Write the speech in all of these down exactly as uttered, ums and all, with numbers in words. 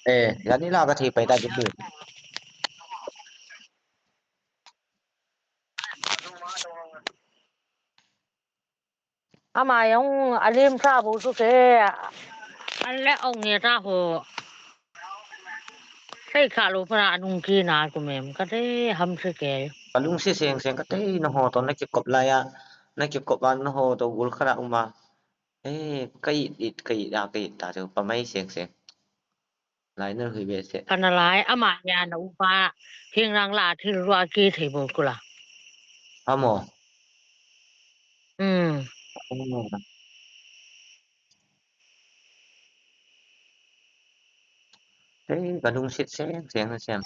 Eh, jani la ka thei pai ta kipu. Ama jong alim sa bu chu ke. An le ong nge ta ho. Sei kha lo pa anung ki na ku mem ka te ham se ke. Ka lungsi seng seng ka te na ho to na kikop lai a. Na kikop a na ho to gul khara uma. Eh, ka it it ka it a ka it ta chu pa mai seng seng. Lai na hui be se. Kana lai ama ya na upa hing rang la thil rua ki thei bo kula. Amo. Hmm. Te ka lungsit seng seng sem.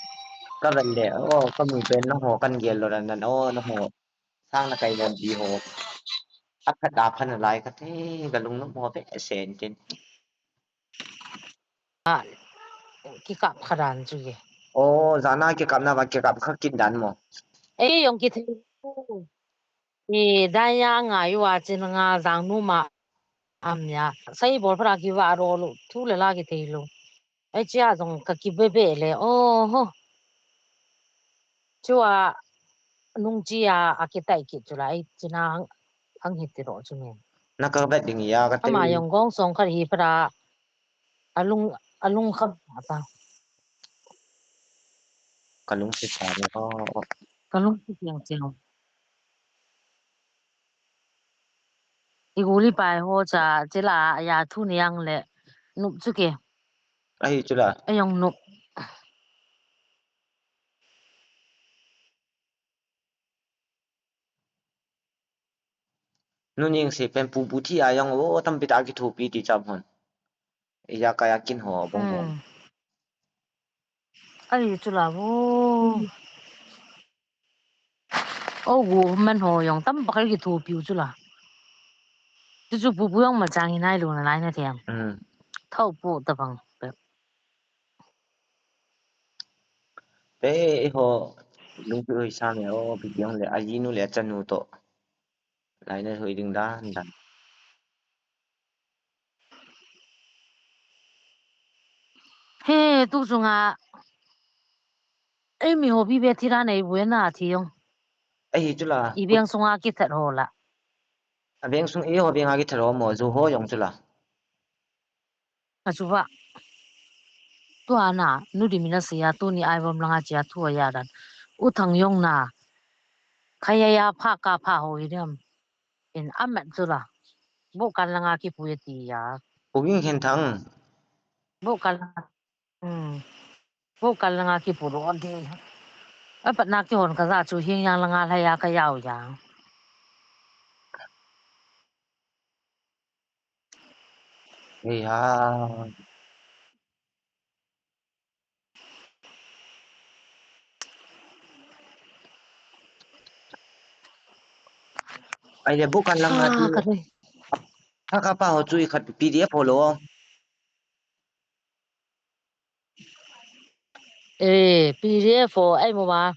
Ka vel le o ka mu pen na ho kan gel lo ran nan o na ho. Sang na kai lam di ho. A khat a phan lai ka te ka lung na mo be sen tin. A, kikap kha dan chu ye. O, jana kikap na va kikap kha kin dan mo. Ei, jong kithei. E, daya nga yu a chin nga jang nu ma. Am ya. Sai bol pra ki va ro lu. Thu le la kithei lu. Ei, chia jong ka ki be be le. O, ho. Chua nung chia a kitai ki chu la. Ei, china hang, hang hiti ro chu ni. Na ka bet ding ya ka te. Ama jong gong song kha hi pra. Alung, alung kham ta. Ka lungsi sa ni o. Ka lungsi chiang chiang. I guli pai ho cha, chila ya thu ni ang le. Nup chu ke. Ahi chula. Ayong nup. Nuning se pen pu pu thi a jong o tampi ta kithopi ti cham hon. Iya kaya kin ho bong hon. Hmm. Ai chula vo. O gu man ho jong tam pa kal kithopi u chula. Chu chu pu pu jong ma chang hi nai lu na lai na thiam. Hmm. Thau pu ta bang. Pe, eiho, lungpi hoi sa me o, pi piang le, a jinu le, a chanu to. Lai na hoi ding dan, dan. He, tu sunga, ei mi ho bi be thi ra nei bu na thi jong. Ei, chula. I biang sunga ki that ho la. A biang sung, eiho biang a ki that ho mo, zu ho jong chula. Achuva. Tua na, nu di mina sia, tu ni ai vom langa chia, tu aya dan. U thang jong na. Khaya ya pha ka pha ho hi dem. In amat chu la. Bo kan langa ki pu ya ti ya. Pu ging hen thang. Bo kan. Hmm. Bo kan langa ki pu ro di. Apat na ki hon ka za chu hing yang langa la ya ka yau ya. Ei ha. Ai le bu kan lang na tu. Ka pa ho chu i khat P D F ho lo. Eh, P D F ho ai mo ma.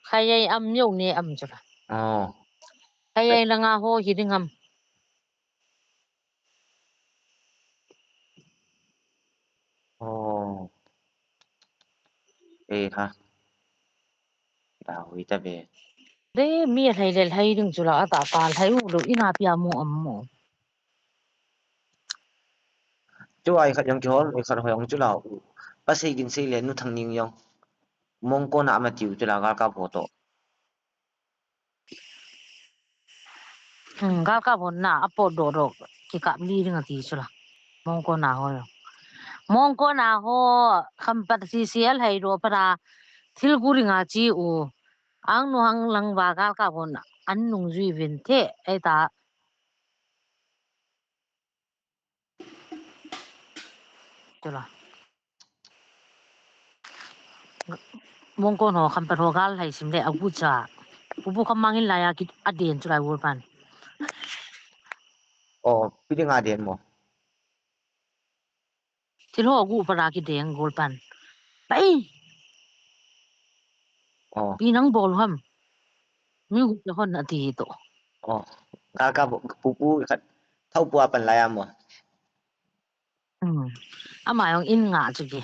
Khai ai am yo ne am chu la. Oh. Khai ai langa ho hi ding am. Oh. Eh ha. Da hui ta ve. De mi lai le lai ding chu la ata pa lai u lo ina pia mo am mo. Chu ai khat jong ki hol, ai khat hoi jong chu la u. Pa sei gin sei le nu thang ning jong. Mong ko na ma tiu chu la gal ka pho to. Hmm, gal ka bon na, a pot do do, ki kap li ring a ti chu la. Mong ko na ho yo. Mong ko na ho, kham pat si si al hai do para, thil gu ring a chi u. Ang nu hang lang va gal ka bon, an nung zui vin the, ai ta. Chu la. Mong ko no kham pat ho gal hai sim le a gu cha. Pu pu kham mangin la ya ki a den chu la gu pan. Oh, pi ding a den mo. Thil ho gu pa la ki den gu pan. Pai. Oh. Pi nang bol ham. Mi gu cha hon a ti to. Oh, gal ka pu pu khat thau pu a pan la ya mo. Hmm. Ama jong in nga chu ki.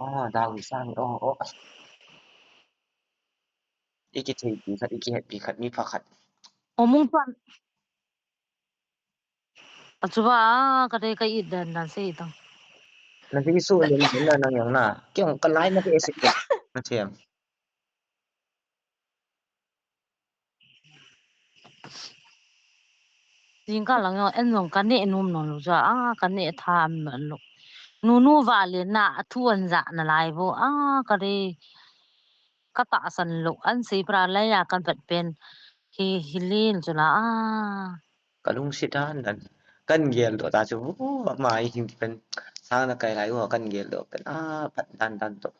Ah, Dawi sang, oh, oh. Iki thei pi khat, iki het pi khat, mi pha khat. Omung tuan. Achuba, ka dei ka it dan dan sei tang. Na ti su len na nang yang na. Kiang ka lai na ke esi ke. Na thiam. Jingkah lang jong, en jong ka neh nom nom lou ja, a, ka neh tha am nom lou. Nunu va le na, a thu an ja na lai bo, a, ka dei, ka tahsan lou, an sei pra lai a, kan vet pen, hi, hi len chu la, a. Ka lungset dan dan, kan gel doh ta chu, u, ama i hing pen, sang na kai lai u, kan gel doh pen, a, phat dan dan doh.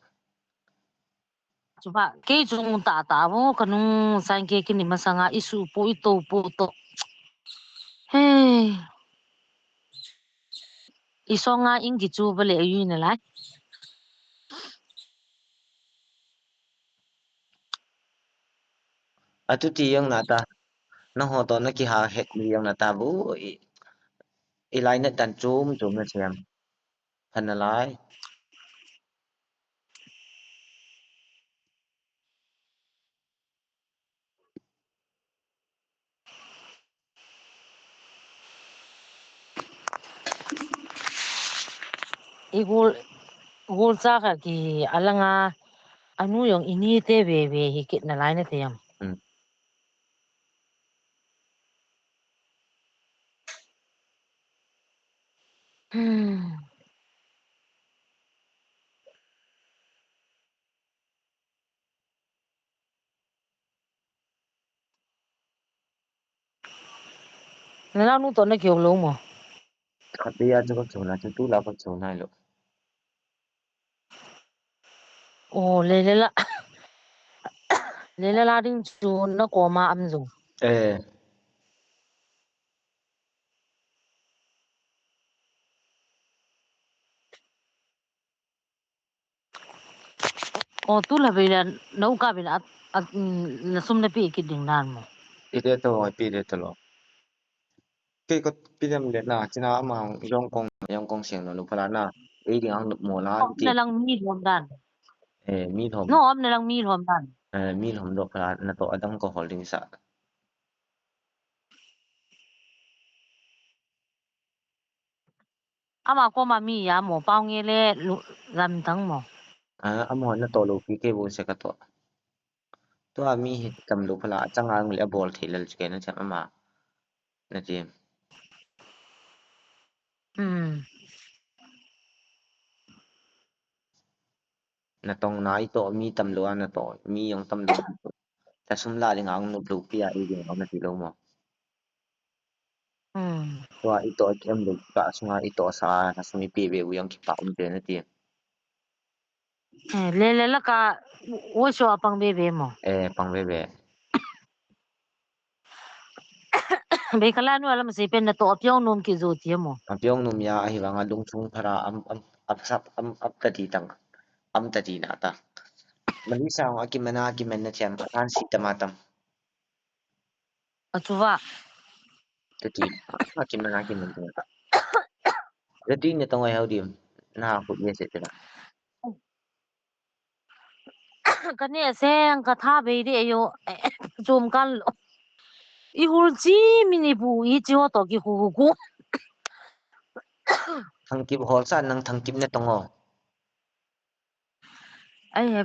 Chuba, kei chung ta ta bo, ka nung sang kei kini masanga, i su po, i to po to. Hey. I songa ing ki chu ba le yu na lai. Atu ti yang na ta. Na ho to na ki ha het ni yang na ta bo. I, i lai na tan chum chum na thiam. Phan na lai. I gol, gol cha ka ki alanga, anu jong ini te ve ve hi kit na lai na te jam. Hmm. Hmm. Na nanu to na kio lou mo? Khat dia chu ka chu na chu tu la ka chu nai lou. Oh, le le la. Le le la ding chu na koma am jong. Eh. Oh, tu la vei la, nau ka vei la, a, a, mm, la sum na pi ki ding nan mo. Pi de to, pi de to lo. Kei ko pi dem le na, china ama jong kong, jong kong siang no, lu phala na. Ei ding ang mo la, oh, ti. Na lang mi lom dan. Eh, mi lom. No, am na lang mi lom dan. Eh, mi lom do phala, na to adang ko holding sa. Ama koma mi ya mo, pau nge le lu, lam tang mo. Ah, ama na to lo pi ke bo se ka to. Tua mi hi tam lo phala, chang ang le bol thei lel ke na cham ama. Na ti. Hmm. Na tong na i to mi tam lo a na to, mi jong tam lo. Ta sum la ding ang nup lo pi a i ding ang na ti lo mo. Hmm. Tua i to ki am lo ka sunga i to sa na sum i pi be u jong ki pa um te na ti. Eh, le le la ka, wo so a pang be be mo. Eh, pang be be. Be kala nu alam se pen na to apiong nom ki zo ti mo. Apiong nom ya ahi vanga lung chung phara am, am, ap sap, am, ap ta ti tang. Am ta ti na ta. Mani sa a ki mana ki men na thiam a than si ta ma tam. Achuva. Tati, a ki mana ki men ta. Tati ne tong ai hau dim. Na ku ye se te na. Ka ne seng ka tha bei de yo, chom kal lo. I hul chi mi ni bu i chi ho to ki hu hu ku. Thangkip hol sa nang Thangkip ne tong o. Ai he.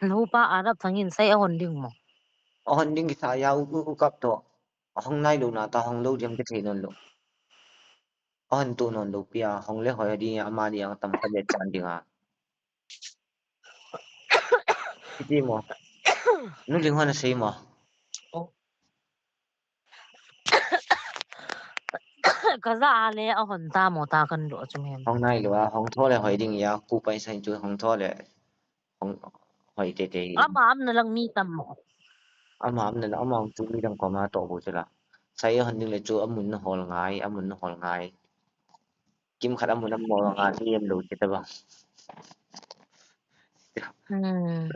Nupa Arab thangin sai a hon ding mo. A hon ding ki sa ya u, u, u kap to. A hong nai lo na ta hong lo diam ke thei non lo. A hon tu non lo pia, hong le hoi ding a, ama ni ang tam ka le chan ding a. Iti mo. Nu ling hon a sei mo. Oh. Ka za a le a hon ta mo ta kan do chu men. Hong nai lo a, hong tho le hoi ding ya, ku pai sai chu hong tho le. Hong hoi te te. Ama am na lang mi tam mo. Ama am na lang, ama chu mi dang koma to bu chu la. Sai hon ding le chu amun na hol ngai, amun na hol ngai. Kim khat amun am mo ngai, mi am lo che ta ba. Hmm.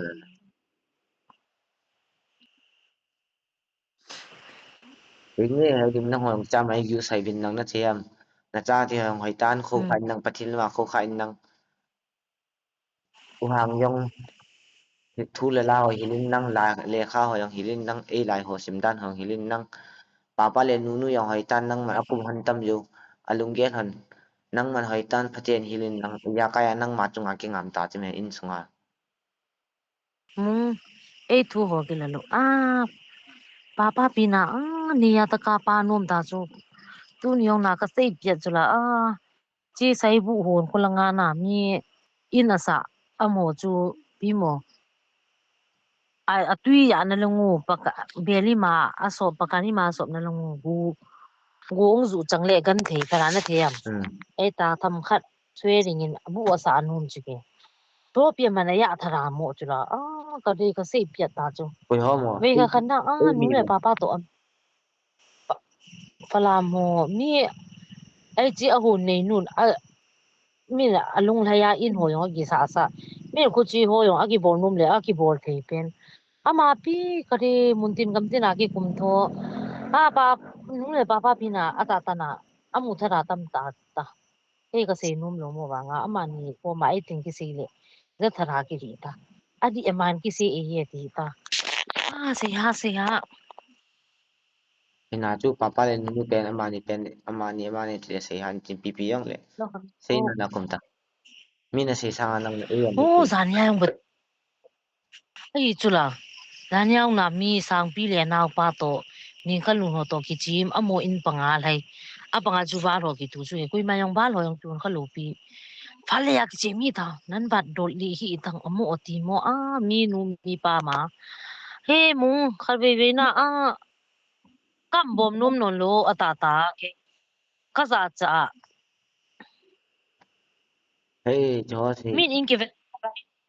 Ring nge, hai dim na hong cham ai view sai bin nang na thiam. Nacha ti hong hoitan, khokha in nang, Pathen lama khokha in nang. U Hang jong thu le la ho hilin nang, la lekha ho jong hilin nang, ei lai ho simdan ho hilin nang. Papa le nunu jong hoitan, nangman akum hon tam jo, alunggel hon. Nangman hoitan, Pathen hilin nang, ijakai a nangma chunga kingam ta chu me insunga. Mung, ei thu ho kila lo. Ah, papa pi na, ah, ni ya ta ka pa nom ta chu. Tuni jong na kasei piat chu la, ah, chi sai bu hon ko la nga na mi in asa amo chu pi mo. A, atui ya na le ngu, paka, beli ma, asop, paka ni ma asop na le ngu, gu, gu ong zu chang le gan thei, kana na thei am. Hmm. Ei ta tham khat, swearing in, abu asa anum chu ke. To pia mana ya thara mo chu la, ah, ka dei kasei piat ta chu. Pui ho mo. Vei ka khan na, ah, nu le papa to am. Fa-, Falam ho, mi, ei chi a hun nei nun, a, mi a lunglhai a in ho jong akisa sa. Mi khu chi ho jong akibol num le, akibol thei pen. Ama pi ka ri mun tin gam tin a kikum tho. A pa, nu le papa pi na, ata ta na, amu thara tam ta ta. Ei kasei num lo mo vanga, amani koma ei ting kisei le. Ja thara kiri ta. Adi aman kisei ei e ti ta. Ah, sei ha, sei ha. Ina chu papa le nunu pen, amani pen, amani, amani ti le sei han tin pipi jong le. Lo ka. Sei na na kum ta. Mi na sei sanga nang na ei jong. Oh, zania jong bet. Ai chu la. Zania jong na mi sangpi le nau pa to. Ning ka lun ho to kichim, amo in panga lai. A panga chu val ho kitu chu he. Koima jong val ho jong tun ka lo pi. Fale a kichim mi ta. Nan bat dol li hi tang amo oti mo. Ah, mi nu mi pa ma. He mung kha vei vei na, ah. Kam bom nom non lo, ata ta, ke. Ka za cha. Hey, George, hey. Min in kivet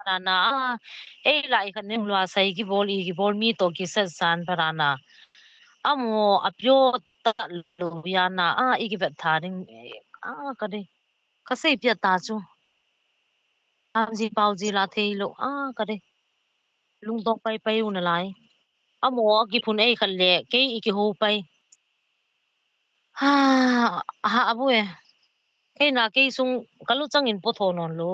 na na, ah, ei lai khat ning lua sai kibol i kibol mi to kiset san para na. Amo apio ta lo ya na, ah, i kivet tha ding, eh, ah, ka dei. Kasei piat ta chu. Hamji paoji la thei lo. Ah, ka dei. Lungdong pai pai u na lai. Amo akiphun ei khat le, kei i kiho pai. Ha, ha, abu e. Kei na kei sung, ka lu chang in po tho non lo.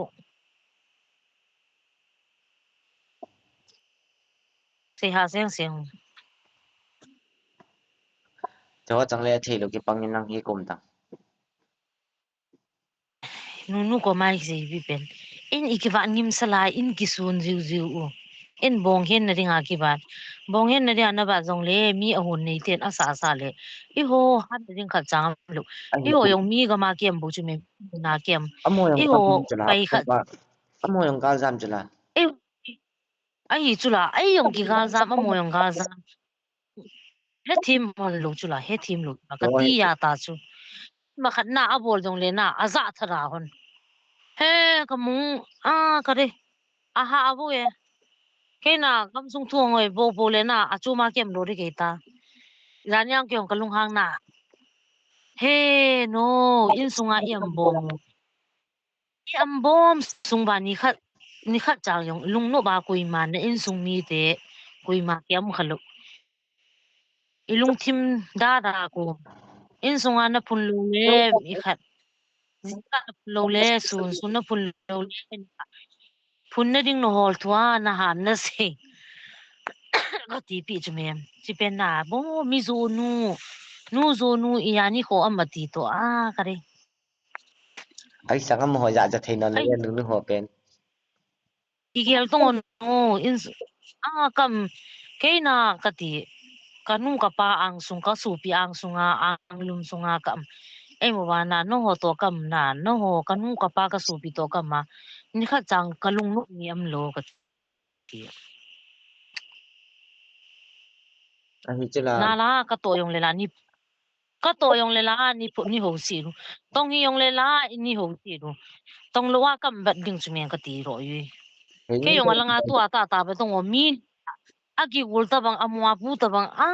Sei ha seng seng. Cho chang le thei lo kipang in nang hi kum ta. Nunu ko mai sei bi pen. In i kivat ngim sa lai, in kisun jiu jiu u. In bong hen na ding a kivat. Bong hen na ding a na vat jong le, mi a hun nei ten a sa sa le. I ho han na ding khat chang lo. Ai, i ho jong mi gam a kem bu chu me na kem. Amo jong i ho gal jam chu la, pai khat. Amo jong gal jam chu la. I, ai chu la, ai jong ki gal jam, amo jong gal jam. He thim hon lo chu la, he thim lo chu la, ka ti ya ta chu. Ma khat na a bol jong le na, a za tha ra hon. He ka mung, a ka re. A ha a bu e. Kei na, kam sung thu ngoi bo bo le na, a chu ma kem lo ri kei ta. Zan yang kei hong ka lung hang na. He no, in sunga i am bom. I am bom sung ba ni khat, ni khat chang jong, lung no ba koima na in sung mi te, koima ki am kha lo. I lungthim da da ko. In sunga na phun lo le, mi khat. Jing ka na phun lo le, sun, sun na phun lo le. Phun na ding no hol thua, na ham na se. Ka ti pi chu me. Chi pen na, bo, mi zu nu. Nu zu nu, i ya ni ko am a ti to, a, ka re. Ai sang am ho ja ja thei non le nu nu ho pen. Kigel tong on, o, in, a, kam, kei na ka ti, ka nu ka pa ang sung, ka supi ang sunga, ang lum sunga kam. Ei mo ba na, no ho to kam na, no ho, ka nu ka pa ka supi to kam a. Ni khat chang ka lung nu ni am lo ka ti. Ahi chu la. Na la, ka to jong le la, ni Ka to jong le la, ni phu, ni ho si lu. Tong hi jong le la, ni ho si lu. Tong lo a kam bat ding chu men ka ti ro yi. Kei jong a langa tu a ta ta ba tong o mi. A ki gul ta bang, a mua pu ta bang, a,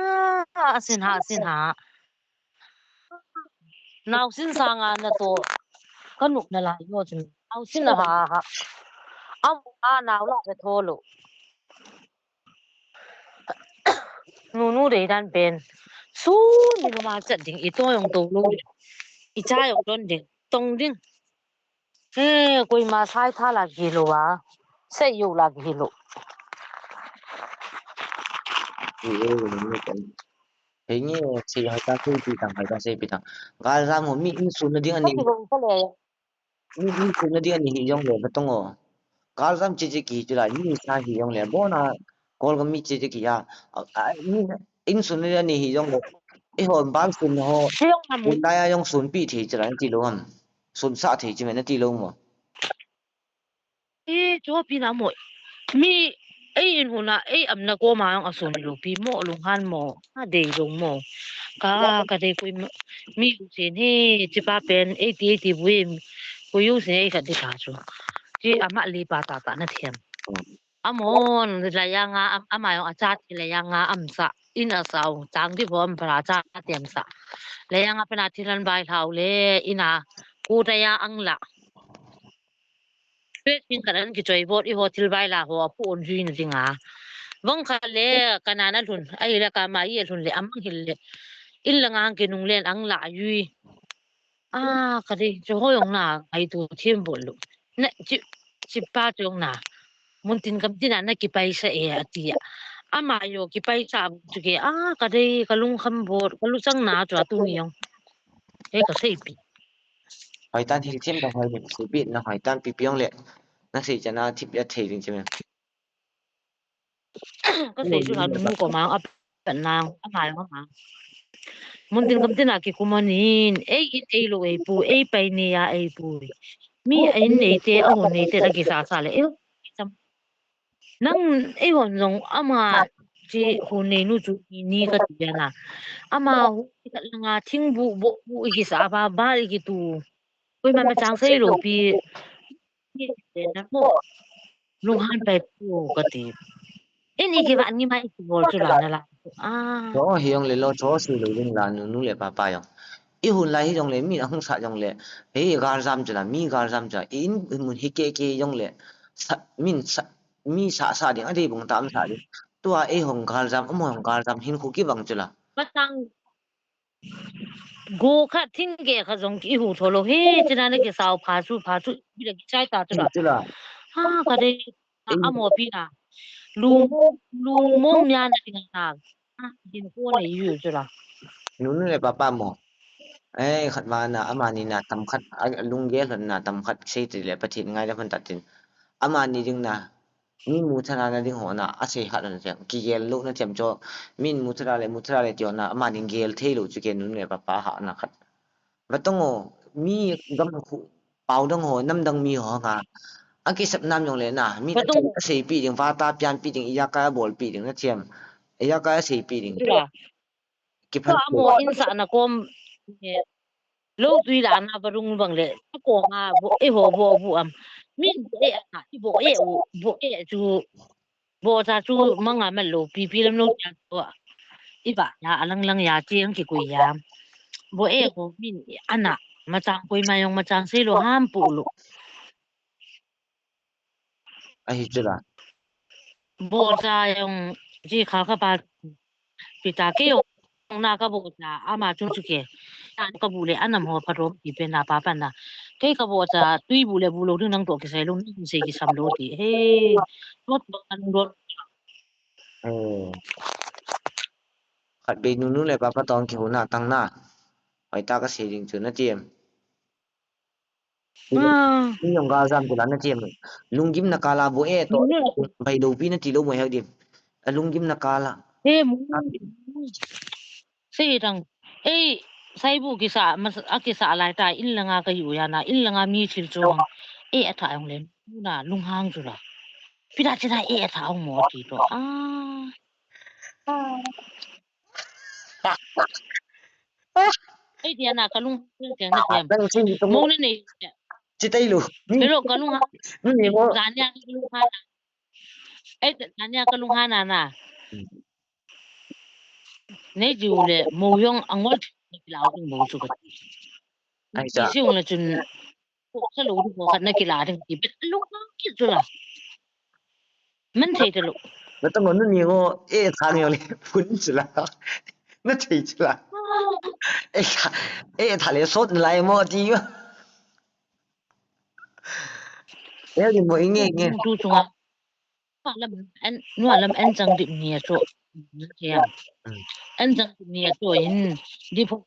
a sin ha, sin ha. Nau sin sanga na to. Ka nu na la yo chu. Nau sin na ha ha. A mua nau la ka tho lo. Nunu dei dan pen. Su ni luma chat ding i to jong to lo. Icha jong don ding, tong ding. He, koima sai tha la kihi lou a. Sei jou la kihi lou. Hei nge, sei hoitah seipi tang, hoitah seipi tang. Galjam ho mi insung na ding ani. Ka ti bang ka le. Mi insung na ding ani hijongle, ka tong o. Galjam cheche kihi chu la, mi sa hijongle, abona, Kolgam mi cheche kihi a. A, a, mi insung na ding ani hijongle. Eiho, bal sun ho. Siyong na mu. Hyundai a jong sunpi thei chu la, nati lou ham. Sunsah thei chu me, nati lou mo. E, chopi na mo. Mi, ei in huna, ei amna koma jong asun lou pi mo, lunghan mo, adei lou mo. Ka, ka dei koima, mi usen he, chipa pen, ei ti, ei ti bui, koi usen ei khat dei ka chu. Chi ama li pa ta ta na thiam. Amon, la janga, am-, ama jong acha thi la janga, amsa, in asao, chang di bom pra cha tiam sa. La janga pena thi lan bai hlau le, ina, ku ta ya ang la. Pe thing khat an kichoi bot, eiho thil bai la ho, apu on jui na dinga. Vang khat le, kana na lhun, ahile kama i lhun le, amang hil le. In la ngang kinung len ang la jui. A, ka dei, chu ho jong na, ngaito thim bol lou. Na, chi, chipa chu jong na. Muntin kamtin a na kipaisa e, ati a. Ama jo kipaisa chu ke, a, ka dei, ka lungkham bol, ka luchang na chu a tuni jong. He ka seipi. Hoitan thil thim ka hoi ni, seipi na hoitan pipi jongle. Na sei chana thip ya thei ding che me. Ka sei chu la nu koma a pan nang, a ngai ma ma. Muntin kamtin a kikum anin, ei in ei lou ei pu, ei pai ni a ei pu. Mi a in nei te, a hun nei te, a kisa sa le, eu. Nang ei hon jong ama chi hun nei nu chu ni, ni ka ti na. Ama hu ka langa thing bu, bu, bu i kisa ba, ba i kitu. Koima machang sei lou pi. Ni te na mo. Lunghan pai pu ka ti. Ini kiva ni mai kibol chu la na la. A. Cho hijongle lo, cho sei lou ding la, nu, nu le pa pa jong. I hun lai hijongle, mi ahung sa jongle. Hei, galjam chu la, mi galjam chu la. I in mun hi ke ke jongle. Sa, min sa, mi sa sa ding, adei bung tam sa ding. Tua ei hong galjam, um hong galjam, hin khu kibang chu la. Machang Go khat thing ke khat jong ki hu tho lou. He, china na kisao pha chu, pha chu, bi le kichai ta chu la. Chu la. Ha, ka dei, a, amo pi na. Lung, lung mong nia na ting na. Ha, din ko na yu chu la. Nu nu le pa pa mo. Eh, khat ma na, amani na tam khat, a, lunggel hon na tam khat sei ti le Pathen ngai le hon ta tin. Amani ding na, mi muthara na ding ho na, asei hat na thiam, kigel lou na thiam cho, min muthara le, muthara le ti ho na, amani gel thei lou chu ke nu le pa pa ha na khat. Va tong o, mi gam khu, pau dang ho, nam dang mi ho nga. A kisap nam jong le na, mi na asei pi ding, va ta pian pi ding, iya ka bol pi ding na thiam. Iya ka sei pi ding. Chu la. Kiphan ko amo in sa na kom, eh, lou tui la na va rung bang le, ko nga bo, eh, ho bo bu am. Min bo, eh, ana, i bo, eh, u, bo, eh, chu, bo cha chu manga man lou, pi pi lam lou cha chu. I ba ya, a lang lang ya, chi ang ki kui ya. Bo, eh, ko min, ana, machang koima jong machang sei lou ham pu lou. Ahi chu la. Bo cha jong, chi kha kha pa, pi ta ke jong na ka bo cha, ama chu chu ke. An ka bu le, anam ho pha rom ti pe na pa pa na. Ke ka bo cha, tui bu le bu lou ding nang to kisai lou, nang sei kisam lou ti. He, not bang an dot. Eh. Khat be nu nu le pa pa tong ki hu na tang na. Hoi ta ka sei ding chu na thiam. Ah. Ni jong galjam chu la na thiam. Lunggim na kala bo e to. Ni. Bai lou pi na ti lou mo he dim. A lunggim na kala. He mu. Sei dang. Ei, sai bu kisa, mas, a kisa lai ta, in langa ka yu ya na, in langa mi thil chu. Ei, a tha jong le. Na, lunghang chu la. Pi da chi na, ei, a tha jong mo ti to. Ah. Ei, dia na, ka lung, dia na, dia. Mo ne ne. Chi tai lu. Pero ka lung ha. Ni mo. Zania ka lung ha. Ei, zania ka lung ha na na. Nei jiu le, mo jong angol lau ding mo chu ka ti. Ai cha. Ti siung le chun, ko sa lo ding mo khat na kila ding ti, bet lung ki chu la. Man thei ta lo. Na ta ngon ni ngo, e thang yo le, phun chu la. Na thei chu la. Eh, tha, eh, tha le sot lai mo ti. Eh, di mo inge inge. Tu chunga. Lam en, nu lam en chang dip ni a chu. Ya. Mm. En chang dip ni a chu in. Di pho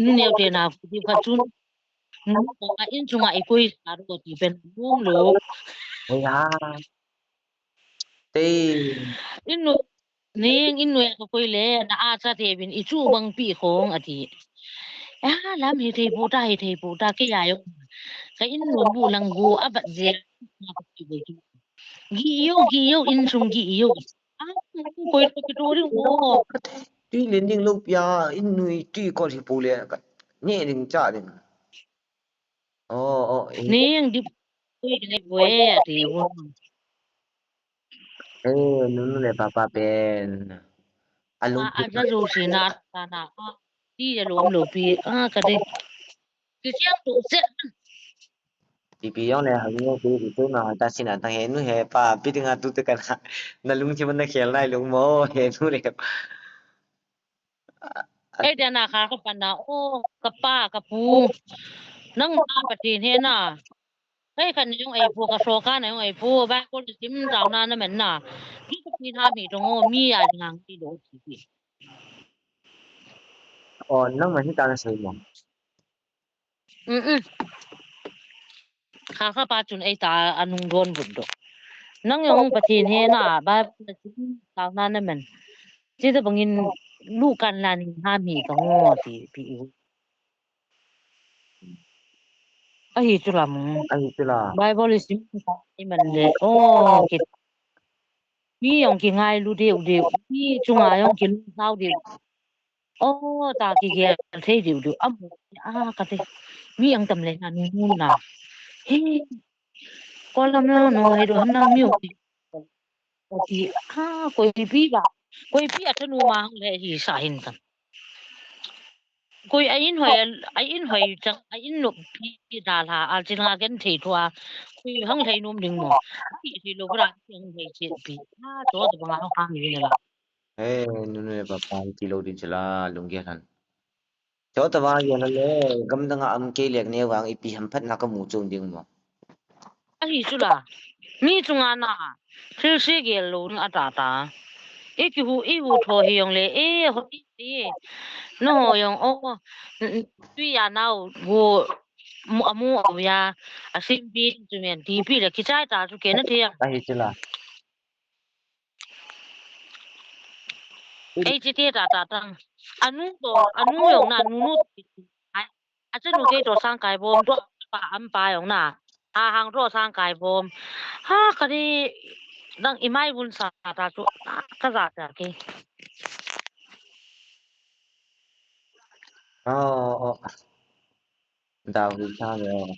nu neo te na di pha chun. Nu ko a in chunga i koi sa ro ti pen mong lo. Ya. Te. In nu, ning in nu ka koi le, na a cha te bin i chu bang pi khong a ti. A, lam hi thei pu ta, hi thei pu ta, ke ya yo. Ka in nu bu lang gu, a bat je. Gi yo, gi yo, in chung gi yo. A, koi to ki to ring mo. Ti len ding lo pia, in nu i ti ko hi pu le, ka. Ni ding cha ding. Oh, oh, eh. Ning di koi le bu e, a ti bu. Eh, nunu le papa pen. Alung a, a, ja jo si na, na, na. Ti ya lom lo pi. A, ka de. Ki siang tu se. Pi pi yong le, ha, yong pi, pi tu na, ta si na, ta he, nu he, pa, pi ti nga tu te ka na. Na lung ki man na khel na, lung mo, he, nu le. Ei, dia na kha ka pan na, o, ka pa, ka pu. Nangma Pathen he na. Ei, ka nung ei pu, ka so ka nung ei pu, ba ko sim tao na na men na. Ki ka pi na mi tong o, mi a ngang ti lo ti pi. O, nangma hi ta na sei mo. Mm, mm. Kha kha pa chun ei ta a nung don vut do. Nang yong Pathen he na, Bible na sim tao na na men. Ti ta bangin lu kan la ni ha mi ka ngo ti pi u. A hi chu la mu. A hi chu la. Bible sim ta ni men le. O, ki. Mi yong ki ngai lu deu deu. Mi chunga yong ki lu sao deu. O, ta ki gel thei diu diu. Am, a, ka te. Mi ang tam le na nu na. He. Ko lam na no he do na mi o. O ti, a, koi pi ba. Koi pi a thanu ma hang le hi sa hin kan. Koi a in hoi, a in hoi chang, a in no pi da la, a chin nga gen thei thua. Koi hang thei nom ding mo. Pi thei lo bra, hang thei che pi. A, to to ba nga hang ni la. Eh, nunu le papa, ti lo din chila, lunggel han. Cho ta vang gel le, gamdang a am kei lek ne vang ipi ham phat na ka mu chung ding mo. A hi chu la. Mi chunga na, thil se gel lo ding a ta ta. I ki hu, i hu tho hi yong le, e, ho i ti. No ho yong, o, tui ya nau, gu, mu, amu, au ya, a sim pi, chu men, ti pi le, ki chai ta, chu ke na thei. A hi chu la. Ei, chi te ta ta tang. Anu to, anu yong na, nu nu. Ai, a chanu kei to sang kai bom, to pa am pa yong na. A hang to sang kai bom. Ha, ka ni, dang i mai vun sa ta chu, ka za ta ke. Oh, oh. Da hu cha le.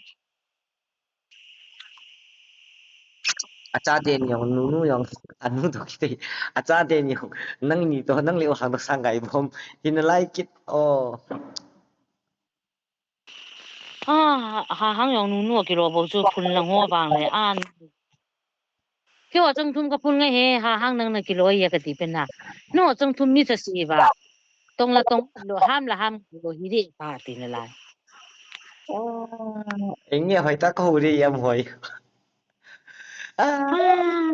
A chate ni yong, nunu yong, anu to kite. A chate ni yong, nang ni to, nang le o hang to sang kai bom. Hin like it. Oh. A, ha hang yong nunu ki lo bo chu phun lang ho bang le an. Ki wa chang thum ka phun ngai he, ha hang nang na ki lo ya ka ti pen na. No chang thum mi cha si ba. Tong la tong lo ham la ham lo hi de pa ti na lai. Oh, eng nge hoi ta ko ri yam hoi. Ah. Ah.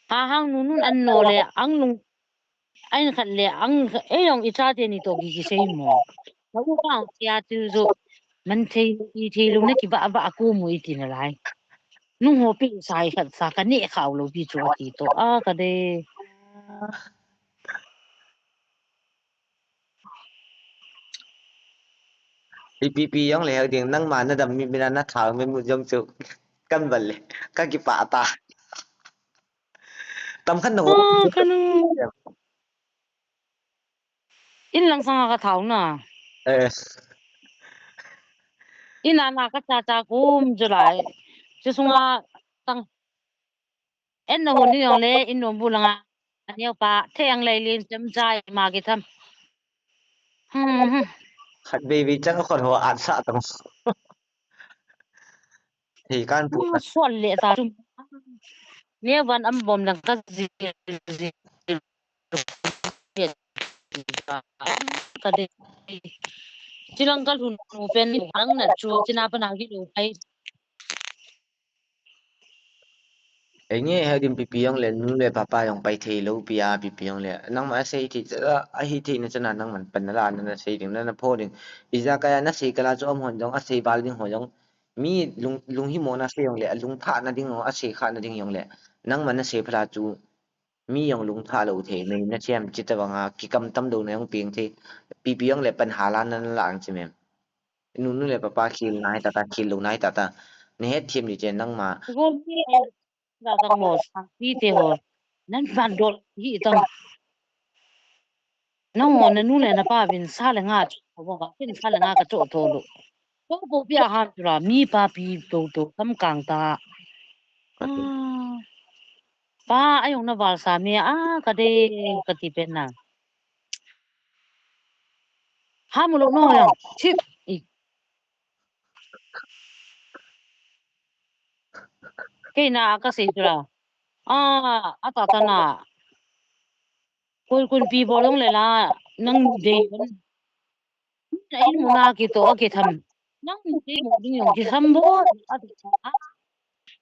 Ha hang nunun an no le ang lung. Ain khat le ang, ei yong i chate ni to ki ki sei mo. Ka u ka ang sia tu zo. Man thei, i thei lung na ki ba ba ku mu i ti na lai. Nung ho pi sai khat sa ka ni khau lo pi chu a ti to. A ka de. Ipi pi yong le hak ding nangma na dam mi mina na thau mi mu yong chu. Kan bal le. Ka ki pa ta. Tam khan na ho. Ah, ka nu. In lang sanga ka thau na. Eh. In ana ka cha cha kum chu lai. Chu sunga tang. En na hun ni yong le, in nom bu langa. Aneo pa, the ang lai lin chem chai ma ki tham. Hmm, hmm. Khat baby chang khon ho an sa tang. Thei kan pu. Sol le ta chum. Ne van am bom lang ka zi, zi, zi. Ka dei. Chilang ka lhun nu pen ni nang na chu china pa na ki lu pai. Enge he din pipi jong le nu le papa jong pai thei lou pi a pipi jong le nangma asei thei cha ahi thei na chana nangman pan na la na sei ding na na pho ding. Ija kaya na sei kala chu amhon jong asei val ding ho jong mi lung lung hi mo na sei jong le lung pha na ding ho asei kha na ding jong le nangma na sei phala chu mi jong lung pha lou thei nei na siam chi ta banga kikam tam dou na jong piang thei pipi jong le pan hala na la ang chi mem. Nu nu le papa khel nai tata, khel lou nai tata. Ni het thim ni chen nangma. Go mi ai da da mo sa pi te ho. Nan ban dol hi tang. Nang mo na nu le na pa vin sa le nga chu ho ba kin sa le nga ka cho tho lo. Ko ko pi a han tu ra mi pa pi to to kam kang ta. Ah. Pa ayong na val sa mi a ka de ka ti pen na. Hamu lo no yang. Chip. I. Kei na ka sei tura. Ah, ata ta na. Kun kun pi bo long le la nang dei. Na in mu na ki to ki tham. Nang dei mu ding yong ki tham bo. Ata ta.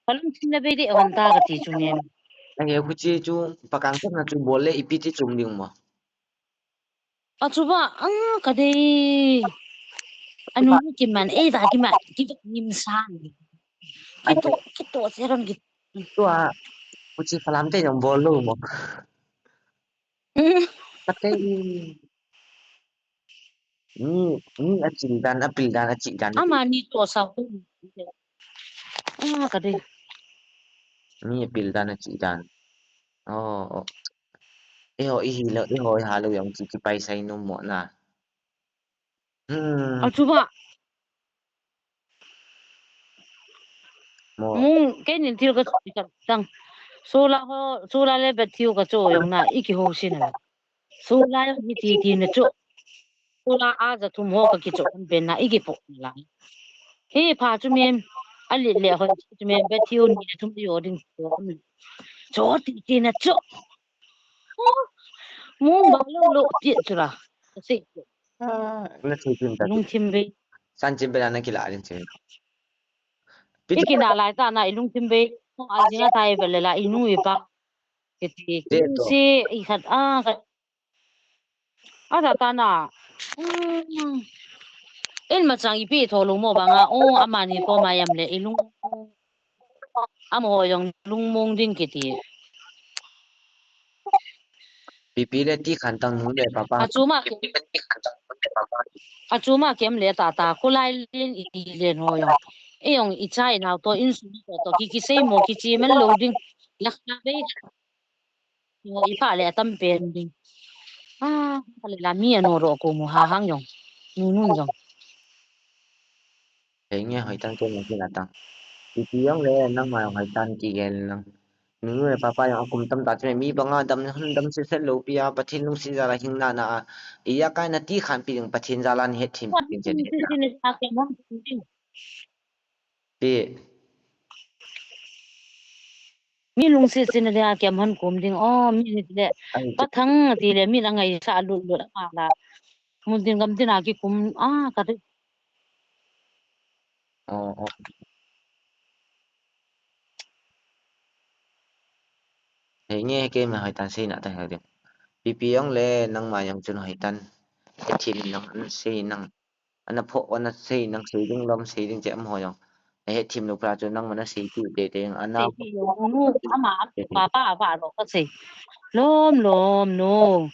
Ka lung thim na be de hon ta ka ti chu ngen. Ai, khu chi chu pakang ta na chu bol le ipi ti chum ding mo. A chu ba, ah, ka dei. Anu ki man, ei da ki man, ki nim san. Ki to, ki to se ron ki. Tua, khu chi Falam te jong bol lo mo. Mm. Ka te. Ni, ni a chil dan, a pil dan, a chil dan. Ama ni to sa ko. Ah, ka dei. Ni a pil dan, a chil dan. Oh, oh. Eiho, i hi lo, eiho, i ha lo jong chi, chi pai sai nom mo na. Hmm. A chu ba. Mo. Mung, kei nin thil ka chu ka tang. Solar ho, solar le bet thiu ka chu jong na, i ki ho sin na. Solar jong hi ti ti na chu. Solar a ja thum ho ka ki chu kan ben na, i ki po na la. Hi pha chu mem, a li le ho chu mem bet thiu ni thum yo ding chu. Chu ti ti na chu. Mung ba lo lo ti chu la. Ka sei. Ah, na thei pin ta. Lungthim bei. San chin bei na ki la rin chin. Pi i ki na lai ta na i lungthim bei. Ko a jing a thai be le la i nu i pa. Ki ti. Te to. Si i khat a khat. A ta ta na. Mm. In ma chang i pi tho lo mo ba nga. O ama ni ko ma yam le i lung. Amaho jong lungmong ding kiti. Pipi le ti khan tang nu le papa. Achuma ke, achuma kem le tata, kholai len i len ho jong. E jong i cha i nao to insung to to ki, kisei mo kichi man lo ding. Lakha bei. Mo i pa le atam pen ding. Ah, ka le la mi ano ro ko mo ha hang jong. Nu nun jong. Henge hoitang ke nang kila tang. Pipi jong le nangma jong hoitang kigel nang. Nu nu le papa jong akum tam ta chu mi banga dam hun dam se se lo pi a Pathen lungset jal a hing na na a. Iya kai na ti khan pi ding Pathen jal a ni het thim pi chen. Pi. Mi lungset sin le a kiam hon kum ding. O, mi ni le. Ai, pa thang ti le mi la ngai sa lut lut a la. Mun tin gam tin a ki kum a ka ti. O, o. Henge keima hoitang sei na ta hel ding. Pipi jong le nangma jong chun hoitang. Hethem nang an sei nang. Ana pho, ana sei nang sei ding lom sei ding che amaho jong. Ahe thim lo pra chu nangma na sei tu te te ana. Sei ti jong nu ama papa ava ro ka sei. Lom lom nu.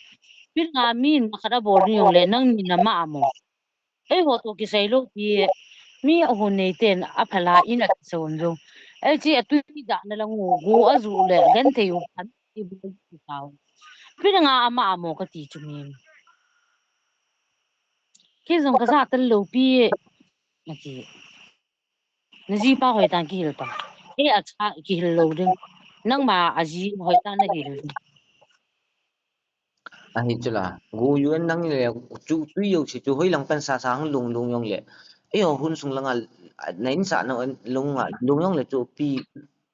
Pil nga mi na khat a bol ni jong le nang ni na ma mo. Eiho to kisei lo pi. Mi ahun nei ten aphala in a kisom jong. Ei chi atui da na lang u go a ju le gan thei u kan ti bu ti sao. Pil nga ama mo ka ti chu mi. Kei jong ka ja tal lo pi. Na ti. Na jipa hoitang kihil ta. Kei a cha kihil lo ding. Nangma a ji hoitang na hil ding. Ahi chu la. Gu yun nang le chu tui yo si chu hoi lang pan sa sa hang lung lung jong le. Eiho hun sung langa na in sa na lung a lung jong le chu pi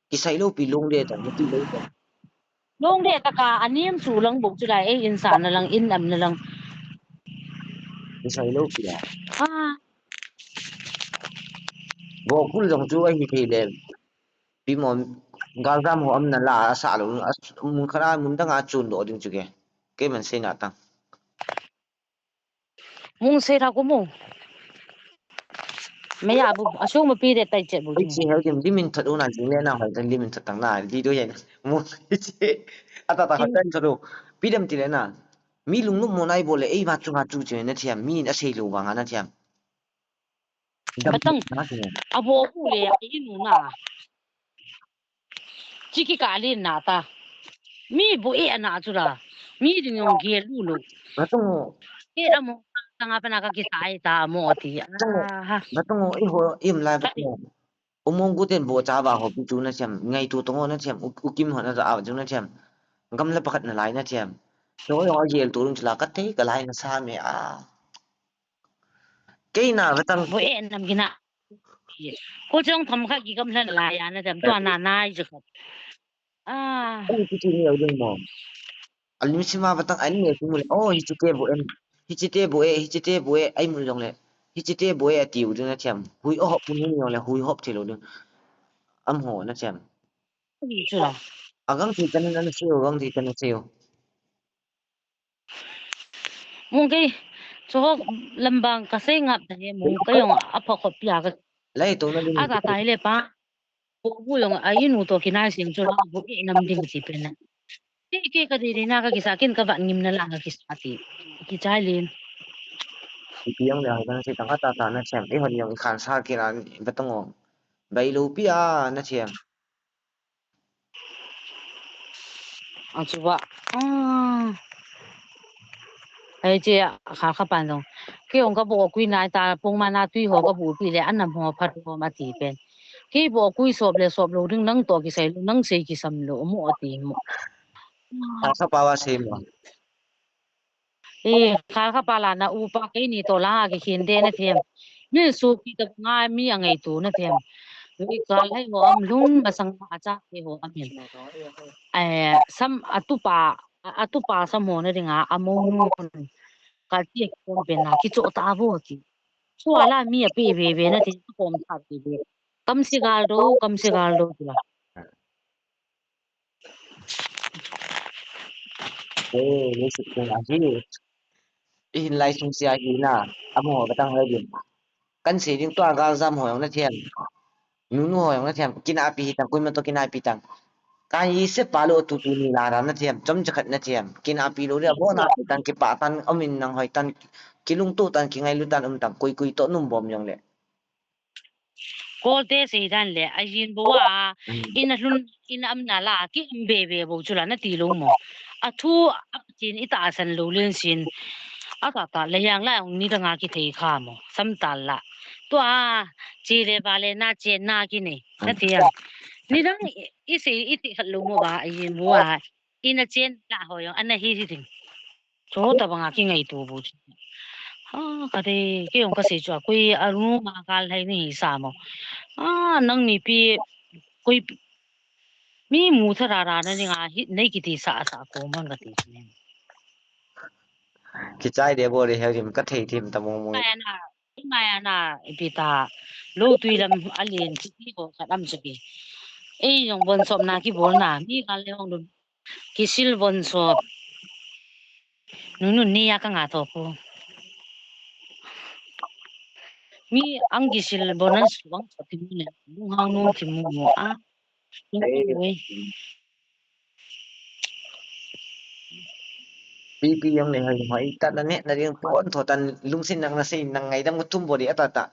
kisai lo pi lung de ta pi lo ta. Lungde taka anem chu lang bou chu lai, ei in sa na lang, in am na lang. Kisai lou pi a. Ah. Bokul jong chu ahi thei le. Pi mo, galjam ho amna la asa lou. As, mun khara mun dang a chun doh ding chu ke. Keiman seina tang. Mung sei tha ku mu. Mei a bu, asung ma pi de tai chet bu. Ei chi hel dim, dimin that u na jing le na hoi tan dimin that tang na, di do yen. Mu chi. Ata ta hat tan thot u. Pi dem ti le na. Mi lungnom mo nai bol le, ei ma chunga chu che na thiam, mi in asei lou vang a na thiam. Dam Batang, na thiam. Abo ku le, a inu na. Chi kikah len na ta. Mi bu e ana chu la. Mi ding jong gel lu lo. Batang o. E amo, tanga pana ka kisai ta amo ti. Batang o. Ah. Batang o, i ho, im lai batang o. U Monggu ten bo cha va ho pi chu na thiam. Ngai tu tong o na thiam. U, U Kim ho na cha a chu na thiam. Gam la pakhat na lai na thiam. Chu jong a gel tu rung chu la ka te ka lai na sa me a. Kei na batang. Bo e nam gina. Ko chong tham kha ki gam hlan lai a na thiam. Tua na nai chu kha. Ah. Ai, kichi ni au ding mo. Alim sima batang ani e tumule. Oh, hichi te bu em. Hichi te bu e, hichi te bu e, ai mun jong le. Hichi te bu e atiu ding na thiam. Hui o hop mun jong le, hui hop thilo ding. Am ho na thiam. Chu la. Agang ti tan na seo, agang ti tan na seo. Mung kei, chu ho lambang ka sei ngap ta he, mung kei jong a pha khop pia ka. Lai to na ding. A ta ta hi le pa. Bu, bu jong a inu to kinai sing chu la, bu e nam ding ti pen na. Ke, ke ka di di na ka kisa kin ka van ngim na la ka kisa ti. Kichai lin. Ipi jong le hoi kan si tang a ta ta na thiam. I hon jong i khan sa ki ran batang o. Bai lo pi a na thiam. A chu va. Ah. Ai che a kha kha pan jong. Kei jong ka bo kui nai ta pung ma na tui ho ka bu pi le anam ho phat ho ma ti pen. Kei bo kui sop le sop lo ding nang to kisai lo nang sei kisam lo mo ti mo. Kha kha pa va sei mo. E, kha kha pa la na upa kei ni to la kikhin de na thiam. Mi su ki ta nga mi a ngai tu na thiam. Mi ka lai ho am lung ma sang ma cha ke ho am hin. Eh, sam atupa, atupa sam ho na ding a, a mo nu. Ka ti ko be na ki cho ta vo ti. Su ala mi a pe ve ve na ti ko ta pe ve. Kam si gal do, kam si gal do ti la. Eh, ni si kung ahi. I hin lai sung sia hi na. Amo batang lai din. Kan sei ding tua galjam ho jong na thiam. Nunu ho jong na thiam. Kinapi hi tang, koima to kinapi tang. Kan i se pa lo tu tu ni la ra na thiam. Chom chakhat na thiam. Kinapi lo ri abo na tan kipa tan amin nang hoi tan kilungto tan kingailu tan um tan koi koi to num bom jong le. Kolte sei dan le, a jin bo a, mm, ina lhun, ina am na la, ki am be be bo chu la na ti lo mo. A thu, a chin i ta san lo len sin. A ta ta le yang la, ni dang a ki thei kha mo. Sam ta la. Tua, chi le ba le na chen na ki nei. Na ti ya. Ni dang i, i sei, i ti khat lo mo ba, a jin bo a. Ina chen la ho jong, ana hi hi ding. Chu ta banga ki ngai tu bu. Ha, ka de, kei jong ka sei chu a, koi a nu ma kal hai ni sa mo. A, nang mi pi, koi pi, mi mu tha ra ra na ni nga hi, nei ki ti sa sa ko man ka ti ni. Kichai de bo de he rim ka thei thim ta mo mo. Mai ana, mai ana, ipi ta, lo tui lam a lien ki ti ko ka dam chu ki. Ei jong bon sop na ki bol na, mi kal le jong dun. Kisil bon sop. Nungnun ni a ka nga to ko. Mi ang kisil bon an su ang to ti mu ne. Lung hang nu ti mu mo a. Oi. Pi pi jong le hai mai ta na ne na ding pon tho tan lungsin nang na sei nang ngaidam ko thum bo di ata ta.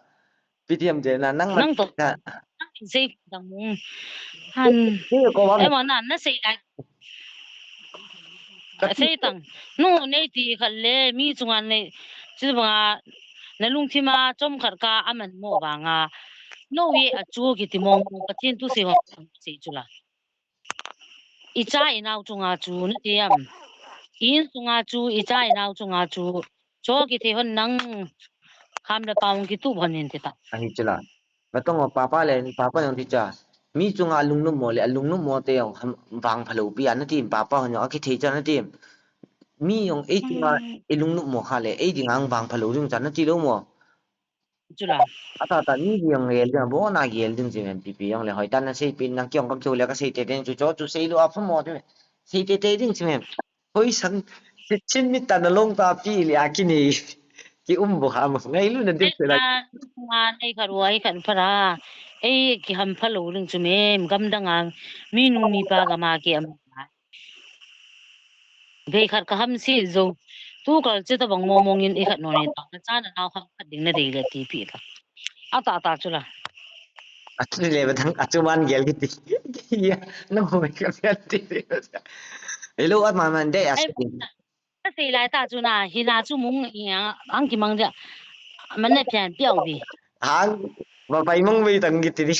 Pi ti am je na nang ma. Nang to. Sei tang mu. Han. Pi ko wa. Ai ma na na sei lai. Ka ti. Sei tang. Nu nei ti khat le mi chunga nei. Chi banga na lungthim a chom khat ka aman mo banga. No ye a chu ki ti mo mo Pathen thu sei ho sei chu la. I cha i nao chunga chu na ti am. I in chunga chu, i cha i nao chunga chu. Cho ki thei hon nang kham le pau ki tu bon in ti ta. Ahi chu la. Batong o papa le, papa jong ti cha. Mi chunga lungnop mo le, lungnop mo te jong ham vang phalo pi a na ti papa hon jong a ki thei cha na ti. Mi jong ei chunga i lungnop mo kha le, ei dinga vang phalou ding chan nati lou mo. Chula. Ata ta mi jong gel ding, abon a gel ding chi men pipi jong le, hoitah na seipeh in nang kei jong ka kihou le ka sei teitei chu, chu seilou a pha mo chu. Sei teitei ding chi men. Hoi sang, chin mit ta na long ta pi le a kini. Ki um bou ham, ngailutna ding se la. Nga nei khat u a, ei khat pha ra. Ei kiham phalou ding chu men, gamdang a. Mi nu mi pa gam a ki am. Bei khat ka ham si jo. Tu kal che tabang mong mong in i khat no ni ta. Na cha na nao ham khat ding na dei le ti pi ta. Ata ta chu la. Atu le ba dang, atu man gel kiti. Ya, no me ka gel ti. Hello, at man man de as. Ai, ka sei lai ta chu na, hi na chu mung i a, ang ki mang dia. Man ne pian piau bi. Hang, ba pai mong bei tang kiti di.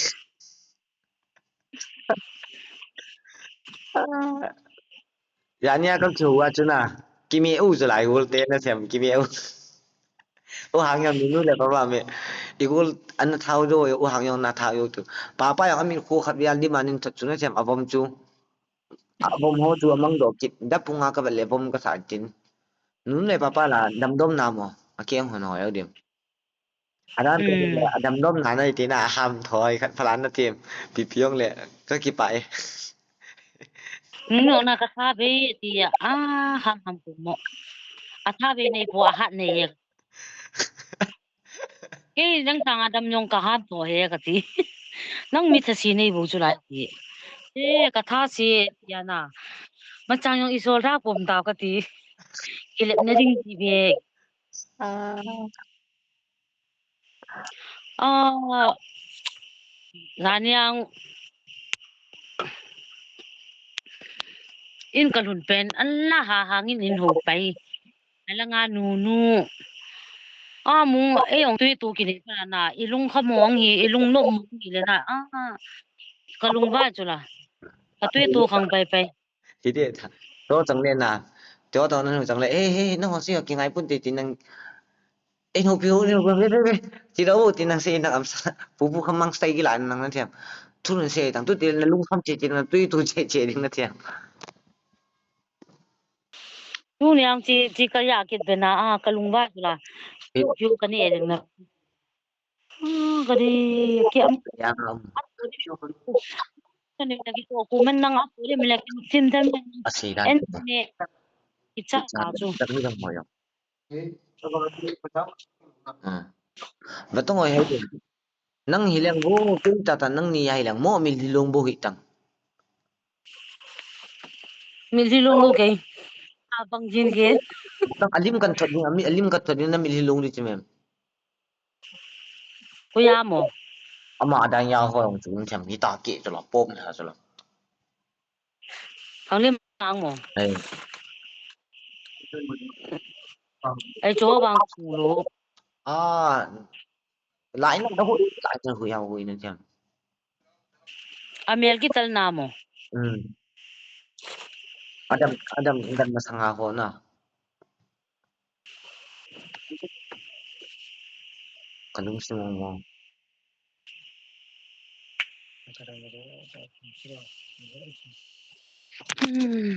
Jani a ka kihou a chu na, kime u chu lai gol te na sem, kime u. U Hang jong nu le pa pa me. I gol an na thau jo, U Hang jong na thau jo tu. Pa pa jong amin khu khat vial di manin thot chu na sem, avom chu. Avom ho chu amang do kit, da punga ka va le vom ka sa tin. Nu le pa pa la, damdom na mo, a keng ho no yo dim. Adam, hmm, le, a damdom na na ti na ham thoi khat phalan na tim. Pipi jong le, ka kipah e. Nung na ka tha bei ti a, a, ham ham pu mo. A tha bei nei pu a hat nei e. Kei nang tang a dam jong ka ham tho he ka ti. Nang mi tha si nei bu chu lai ti. E, ka tha si ya na. Ma chang jong i sol ra pom ta ka ti. Ki lep na ding ti be. Ah. Ah, Lanyang in ka lhun pen, an la ha hangin in ho pai. Ala nga nu nu. A mu, ei ong tui tu kini pa na, i lung kha mong hi, i lung no mong hi le na. A, ka lung va chu la. Ka tui tu khang pai pai. Hi de tha. To chang le na. To to na nu chang le. Eh, eh, nang ho si ho ki ngai pun ti ti nang. Eh, no pi ho, no, ve, ve, ve. Ti lo ti nang se nang am sa. Pu pu kham mang stai ki la nang na thiam. Thu nun se tang tu ti na lung kham che che na tui tu che che ding na thiam. Tu niang ti ti ka ya kit be na a ka lung va la. Hi. Yu ka ni e ding na. Hmm, ka di, kiam. Ya, um. Ka ni lagi to, ku men nang apo le, men lagi sim dan men. Asi dan. En ne, kicha ka chu. Tak ni dang mo yo. Hmm. Ba tong oi hai de. Nang hi leng bo, kin ta ta nang ni ya hi leng mo, mil hi long bo hi tang. Mil hi long bo kei. A bang jin ke. Tang alim kan thot ni, ami alim kan thot ni na mil hi long di chi mem. Kuya mo. Ama adang ya ho jong chu thiam hi ta ke chu la pom le ha chu la. Khang lim ang mo. Ai. Ai chu bang chu lo. Ah. Lai na da hu, lai na hu ya hu na thiam. Amel ki tal na mo. Hmm. Adam, Adam, Adam masanga ho na. Ka lungsim mo. Hmm.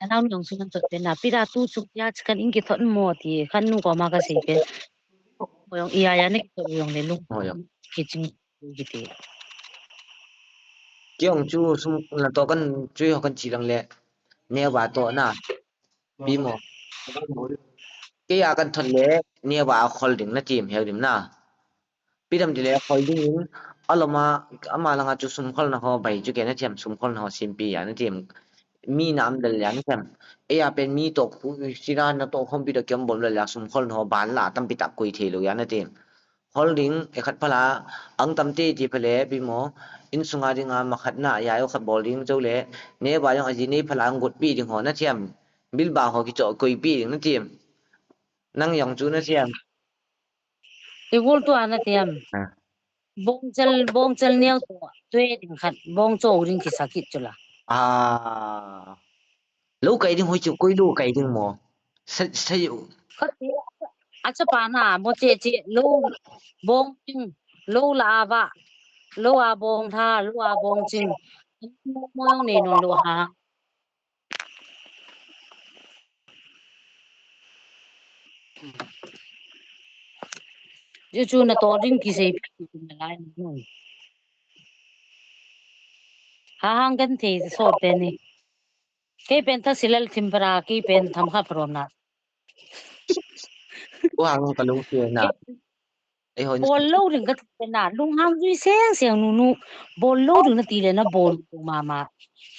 Anau ni ong sunan tot pen na. Pira tu suk ya chikan inki thot mo ti. Kan nu ko ma ka sei pen. Ko ong iya ya ne ki thot ong le lung. Ho yo. Ki ching. Kiti. Kei ong chu sum na to kan chu ho kan chi lang le. Ne ba to na. Bi mo. Kei a kan thot le, ne ba a khol ding na tim, heu dim na. Pi dam ti le khol ding in, aloma, ama langa chu sum khol na ho bai chu ke na thiam, sum khol na ho sim pi ya na tim. Mi na am dal ya na thiam. Ei a pen mi to khu, sira na to khom pi to kiam bom la la sum khol na ho ban la tam pi ta koi thei lo ya na tim. Hol ding, e khat phala, ang tam te ti phale, pi mo, in sunga dinga, ma khat na, ya yo khat bol ding, chau le, ne ba yong a ji ne phala, ang gut pi ding ho na thiam, bil ba ho ki cho koi pi ding na thiam, nang yong chu na thiam. I gul tu a na thiam. Ha. Bong chel, bong chel neo tu, tui ding khat, bong cho ding ki sakit chu la. Ah. Lo kai ding hoi chu koi lo kai ding mo. Sa, sa yo. Kati, a chapa na, mo che che, lo, bong ching, lo la va, lo a bong tha, lo a bong ching. Mo, mo yong nei nung lo ha. Chu chu na to ding kisei pi na lai na. Ha hang kan thei so te ni. Kei pen tha silal thim para, kei pen tham kha prom na. Wa ngu ka lung pi na. Ei hon. Bol lo ring ka thei na, lung hang zui seng seng nu nu. Bol lo ring na ti le na bol lo mama.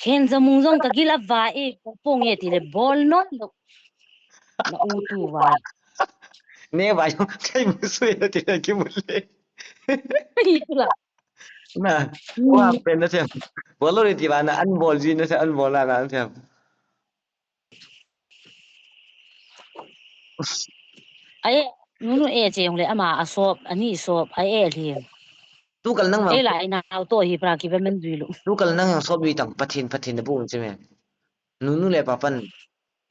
Khen za mung zong ka gil a va e, ka pong e ti le bol no lo. Na u tu va. Ne va yo, kai mu su e ti le ki mu le. Hi tu la. Na, wa pen na thiam. Bol lo ri ti va na an bol ji na thiam, an bol la na thiam. Ai, nu nu e che yong le ama a sop, ani sop, ai e li. Tu kal nang ma. Ei la ina auto hi pra ki ba men dui lu. Tu kal nang yang sop wi tang pathin pathin na bu che me. Nu nu le pa pan.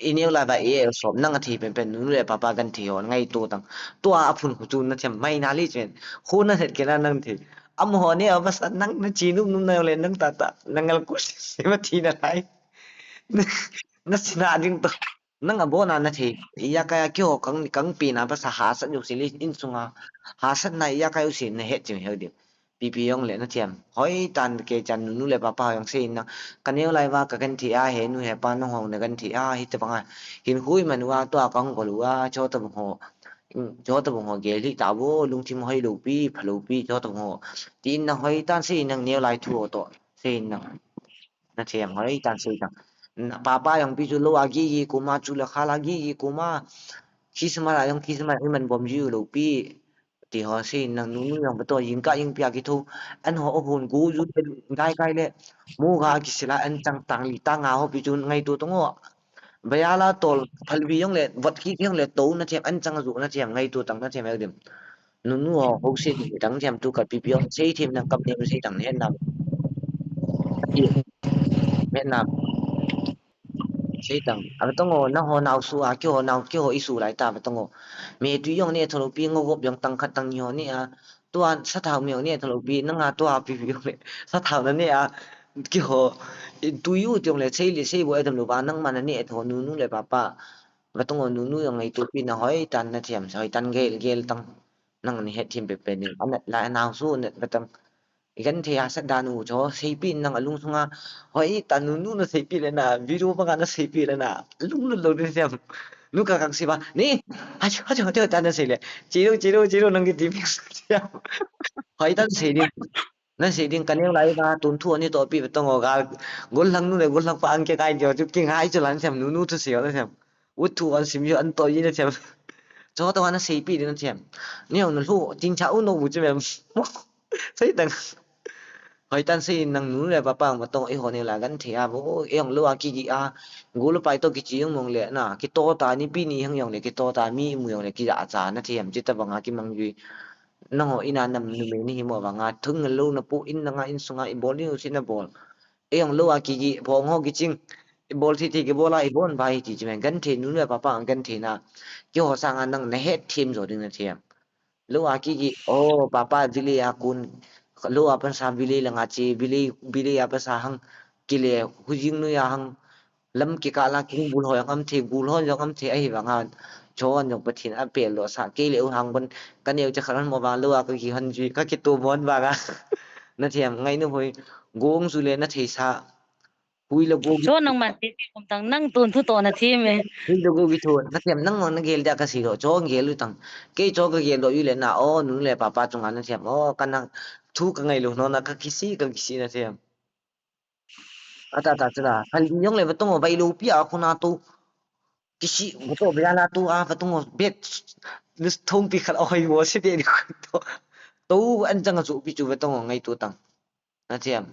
I neu la ba e sop nang a thi pen pen nu nu le pa pa gan thi ho ngai tu tang. Tu a phun khu tu na thiam mai na li chen. Khu na het ke na nang thi. Am ho ne a ba sa nang na chi nu nu na le nang ta ta. Nang al ku si ma thi na lai. Na si na ding to. Nang a bo na na thei. Iya kaya kyo kang kang pi na ba sa ha sa yu si li in sunga. Ha sa na iya kayu si na het chi heu di. Pi pi yong le na thiam. Hoi tan ke chan nu nu le pa pa yong se in na. Ka neu lai va ka gan thi a he nu he pa nu hong na gan thi a hi ta bang a. Hin hui man wa to a kang ko lu a cho ta bang ho. Cho ta bang ho ge li ta bo lung thim hoi lo pi pha lo pi cho ta bang ho. Ti in na hoi tan se in nang neu lai thu to. Se in na. Na thiam hoi tan sei tang. Papa yong pi chu lo a gi gi kuma chu la kha la gi gi kuma. Kisma la yong kisma i man bom ji lo pi. Ti ho sei nang nu nu yong ba to yin ka yin pia ki tho. An ho o hun gu ju te dai kai le. Mu ga ki sila an chang tang li ta nga ho pi chu ngai tu tong o. Ba ya la tol phal bi yong le vot ki yong le to na thiam an chang zu na thiam ngai tu tang na thiam el dim. Nu nu ho ho sei ni tang thiam tu ka pi pi yong sei thiam nang kap ne sei tang ne na. Met na. Sei tang. A tong o na ho nau su a ki ho nau ki ho i su lai ta ba tong o. Me tu yong ne tholo pi ngo gop yong tang khat tang ni ho ni a. Tu an sa thau me yong ne tholo pi na nga tu a pi pi yong ne. Sa thau na ne a. Ki ho. Tu yu ti yong le sei le sei bo e tam lo ba nang ma na ne tho nu nu le pa pa. Ba tong o nu nu yong ngai tu pi na hoi tan na thiam hoi tan gel gel tang. Nang ni het thim pe pe ni. An la nau su ne ba tang. I kan thei a sat dan u cho, seipi nang a lung sunga. Hoi ta nu nu na seipi le na, video banga na seipi le na. Lung lu lo ni siam. Nu ka kang si ba. Ni, ha chu, ha chu, ha chu, ta na sei le. Chiru, chiru, chiru, nang ki ti pi siam. Hoi ta na sei ding. Na sei ding ka neu lai ba, tun thu ani to pi ba tong o ga. Gol lang nu le, gol lang pa ang ke kai jo, chu ki ngai chu lan siam, nu nu thu sei o na siam. Ut thu an sim jo, an to yi na siam. Cho ta wa na seipi ding na siam. Ni ong na lu, ting cha u no bu chu mem. Sei tang. Hoi tan sei nang nu le pa pa ma tong e ho ne la gan thei a bo e ong lo a ki gi a. Gu lo pai to ki chi yong mong le na ki to ta ni pi ni hang yong le ki to ta mi mu yong le ki ja cha na thiam chi ta banga ki mang yui. Nang ho ina nam nu me ni hi mo banga thung lo na pu in na nga in sunga i bol ni u si na bol. E ong lo a ki gi bong ho ki ching. I bol thi thi ki bol a i bon bai ti chi men gan thei nu le pa pa gan thei na. Ki ho sang a nang na het thim zo ding na thiam. Lo a ki ki, o, papa village a kun, lo a pansa village langa chi, village, village a pansa hang, kile, hujing nuia hang, lam kikala king bul hoi ang am the, gul hoi ang am the, ahi vanga, chon jong Pathen a pel lo sa, kei le u hang bon, ka neu cha kharan mo vang lo a ka ki han ji, ka ki tu mon vanga. Na thiam ngai nu hoi, gong su le na thei sa, Hui lo go gi. Cho nang man te kum tang nang tun thu to na thi me. Hui lo go gi thu. Na thiam nang nang na gel dia ka si lo. Cho gel u tang. Kei cho ka gel lo yu le na o nu le papa chunga na thiam. O ka nang thu ka ngai lo no na ka kisi ka kisi na thiam. Ata ta chula. Hal yong le ba tong o bai lo pi a khu na to. Kisi ba to ba la to a ba tong o bet. Nus thong pi khat o hoi wo si de ni to. To an chang a chu pi chu ba tong o ngai to tang. Na thiam.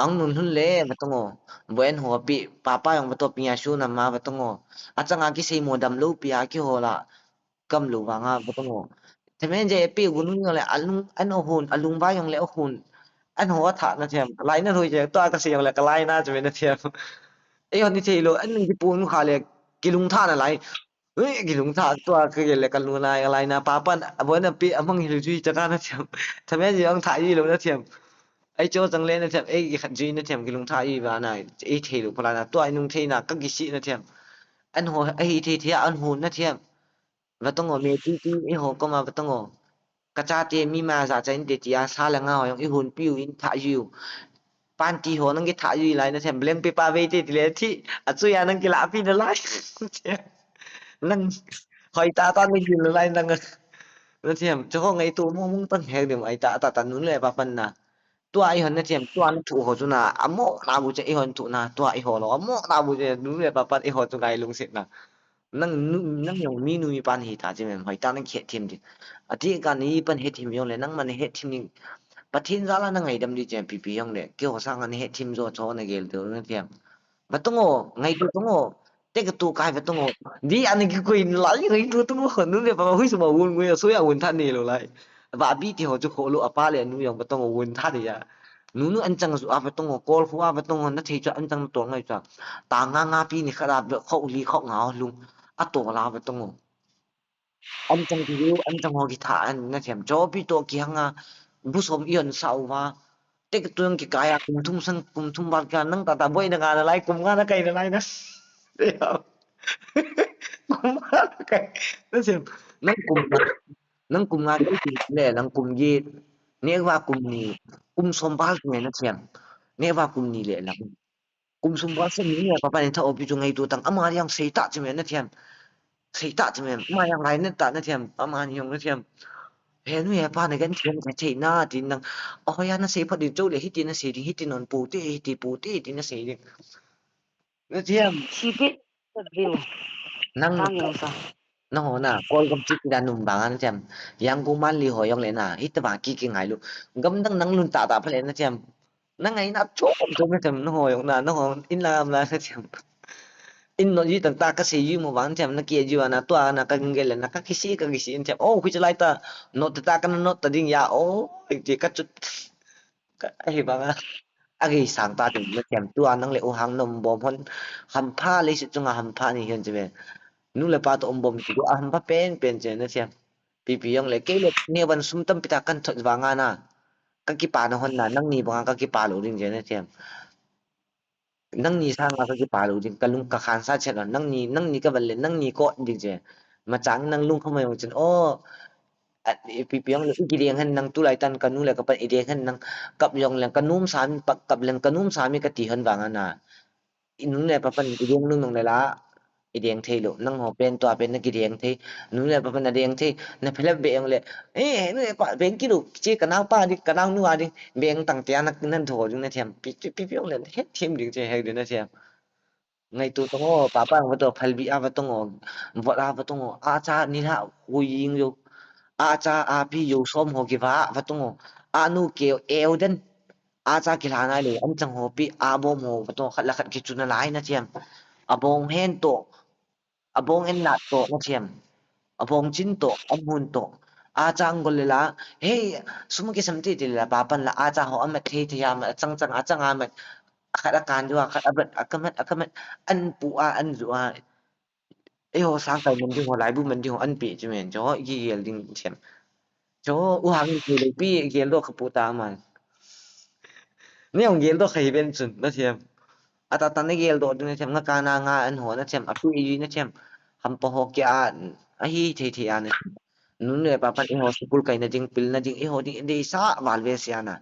Ang nun hun le, ba tong o. Bo en ho pi, papa yong ba to pi a su na ma ba tong o. A chang a ki sei mo dam lo pi a ki ho la. Kam lo ba nga ba tong o. Themen je pi gu nun yong le, a lung, an o hun, a lung ba yong le o hun. An ho a tha na thiam. Lai na rui je, to a ka sei yong le, ka lai na je na thiam. E hon ni thei lo, an nung ki pu nu kha le, ki lung tha na lai. Ui, ki lung tha tua ka gel le ka lu lai, ka lai na pa pan, a bo na pi, a mang hil jui cha ka na thiam. Tha me ji ang tha ji lo na thiam. Ai cho chang le na thiam, ei ki khat jui na thiam, ki lung tha i ba na, ei thei lo pala na, tua i nung thei na, ka ki si na thiam. An ho, ei thei thei, an ho na thiam. Vatong o, me titi, eiho koma vatong o. Kachate mi ma ja cha inte tia, sa le nga ho jong ihon piu in thah jiu. Panty ho nang kithah jiu lai nathem, blank paper vei te tile thi, achuia nang kilapi nalai. Nang hoitah tah nang kila lai nang. Nathem, chuho ngaito mong mong tang hek dem, aitah tah tah nu le pa pan na. Tua ihon nathem, tua nathu ho chu na, amo na bu che ihon thu na, tua iho lo, amo na bu che nu le pa pan iho chu ngai lungset na. Nang nu, nang jong mi nu mi pa nahi ta che mem, hoitah nang kihethem ding. Ati ka ni pan hethem jongle, nang man hethem ding. Pathen jal a na ngaidam ding che pipi jongle, keiho sanga na hethem jo cho na gel deu nathem. Vatong o, ngaito tong o, te katu kai vatong o. Di ana kikoi nalai ngaito tong o, nu le pa hui suma un ngoi, asoia un tha ne lou lai. Vabi ti ho chu kho lou, apa le nu jong vatong o un tha ne a. Nu nu anchang ju a vatong o, kol khu a vatong o, nathei chu anchang natol ngai chu a. Ta nga nga pi ni khat a, kho li kho nga o lung. Atol a vatong o. Anchang ti u, anchang ho kitha an nathem. Chopi to kihang a, bu som ion sa uva. Te katu jong kikai a, kum thum sang, kum thum val ka, nang tah tah boina nga nalai, kum nga nakai nalai na. Kum nga nakai. Nathem. Nang kum nga, nang kum nga kai ti le, nang kum get. Neh uva kum ni, kum som val chu me nathem. Neh uva kum ni le lang. Kum som val chu nu le pa pan in tha opi chu ngaito tang, ama jong sei tah chu me nathem. Sei tah chu me, ama jong lai na tah nathem, ama ni jong nathem. Henu hepa na gan thiam ka thei na tin nang. Ahoiya nasei phat ding chule hiti nasei ding, hiti non pu te, hiti pu te, hiti nasei ding. Nathem. Sipit. Nang. Tang jong sa. Nang ho na, kol gam chit da num bang nathem. Yang ku man li ho jong le na, hita bang ki ki ngai lu. Gam dang nang lun tah tah pha le nathem. Nang ngai na chom chom nathem, nang ho jong na, nang ho in la am la nathem. In no ji tang ta ka sei ji mo bang nathem, na ki ji wa na tua na ka gel na ka kisi ka kisi nathem. Oh, hui chalai ta, no ta ta ka na no ta ding ya, oh, ti ka chut. Ka, ahi banga. Agi sang ta ding nathem tua nang le u hang nom bom hon. Hampha le si chunga hampha ni hian che ve. Nu le pa to um bom ki du a hampha pen pen che nathem. Pipi jong le kei le ne van sum tampi ta kan thot vanga na. Ka kipa na hon na nang ni banga ka kipa lo ding che nathem. Nang ni sanga ka kipa lo ding ka lung ka khan sa che lo. Nang ni, nang ni ka van le nang ni ko ding che. Ma chang nang lung khama jong chen. Oh, At ipi pi jong le, i kideng hen nang tulai tan ka nu le ka pan i deng hen nang kap jong leng ka num sa mi, pa kap leng ka num sa mi ka ti hen vang ana. I nu le pa pan i deng num jong le la, i deng thei lo, nang ho pen tua pen na kideng thei, nu le pa pan na deng thei, na phelep be jong le, eh, nu le pa, beng kilo, che ka nau pa ding, ka nau nu a ding, beng tang te a na, na tho ding na thiam, pi, pi, pi jong le, het thiam ding che hek ding na thiam. Ngaito tong o, papa ang vato, phalbi a vatong o, vot a vatong o, acha nilha huying yo, acha api yo som ho kiva vatong o, anu keo eu den, acha kilha nai le, anchang ho pi, abom ho vatong o, khat la khat kichuna lai na thiam, abong hen to, abong en lat to na thiam. Abong chin to, an hun to. Acha ang gol le la, hei, sum kisam ti ti le la, pa pan la, acha ho amat thei thei amat, achang chang, achang amat, akhat akan ju a, akhat abat, akamat, akamat, an pu a, an ju a. Eiho sang kai man ding ho, laibu man ding ho, an pi chu men, chu ho, i kigel ding thiam. Chu ho, u hang i kile pi, gel do ka pu ta man. Ni ong gel do ka hi ben chun, na thiam. Ata ta na gel do ding na thiam, nga ka na nga an ho na thiam, a pu i na thiam. Hampa ho kia a, a hi thei thei a na thiam. Nun le pa pan eiho school kai na ding, pil na ding, eiho ding, dei sa val ve sia na.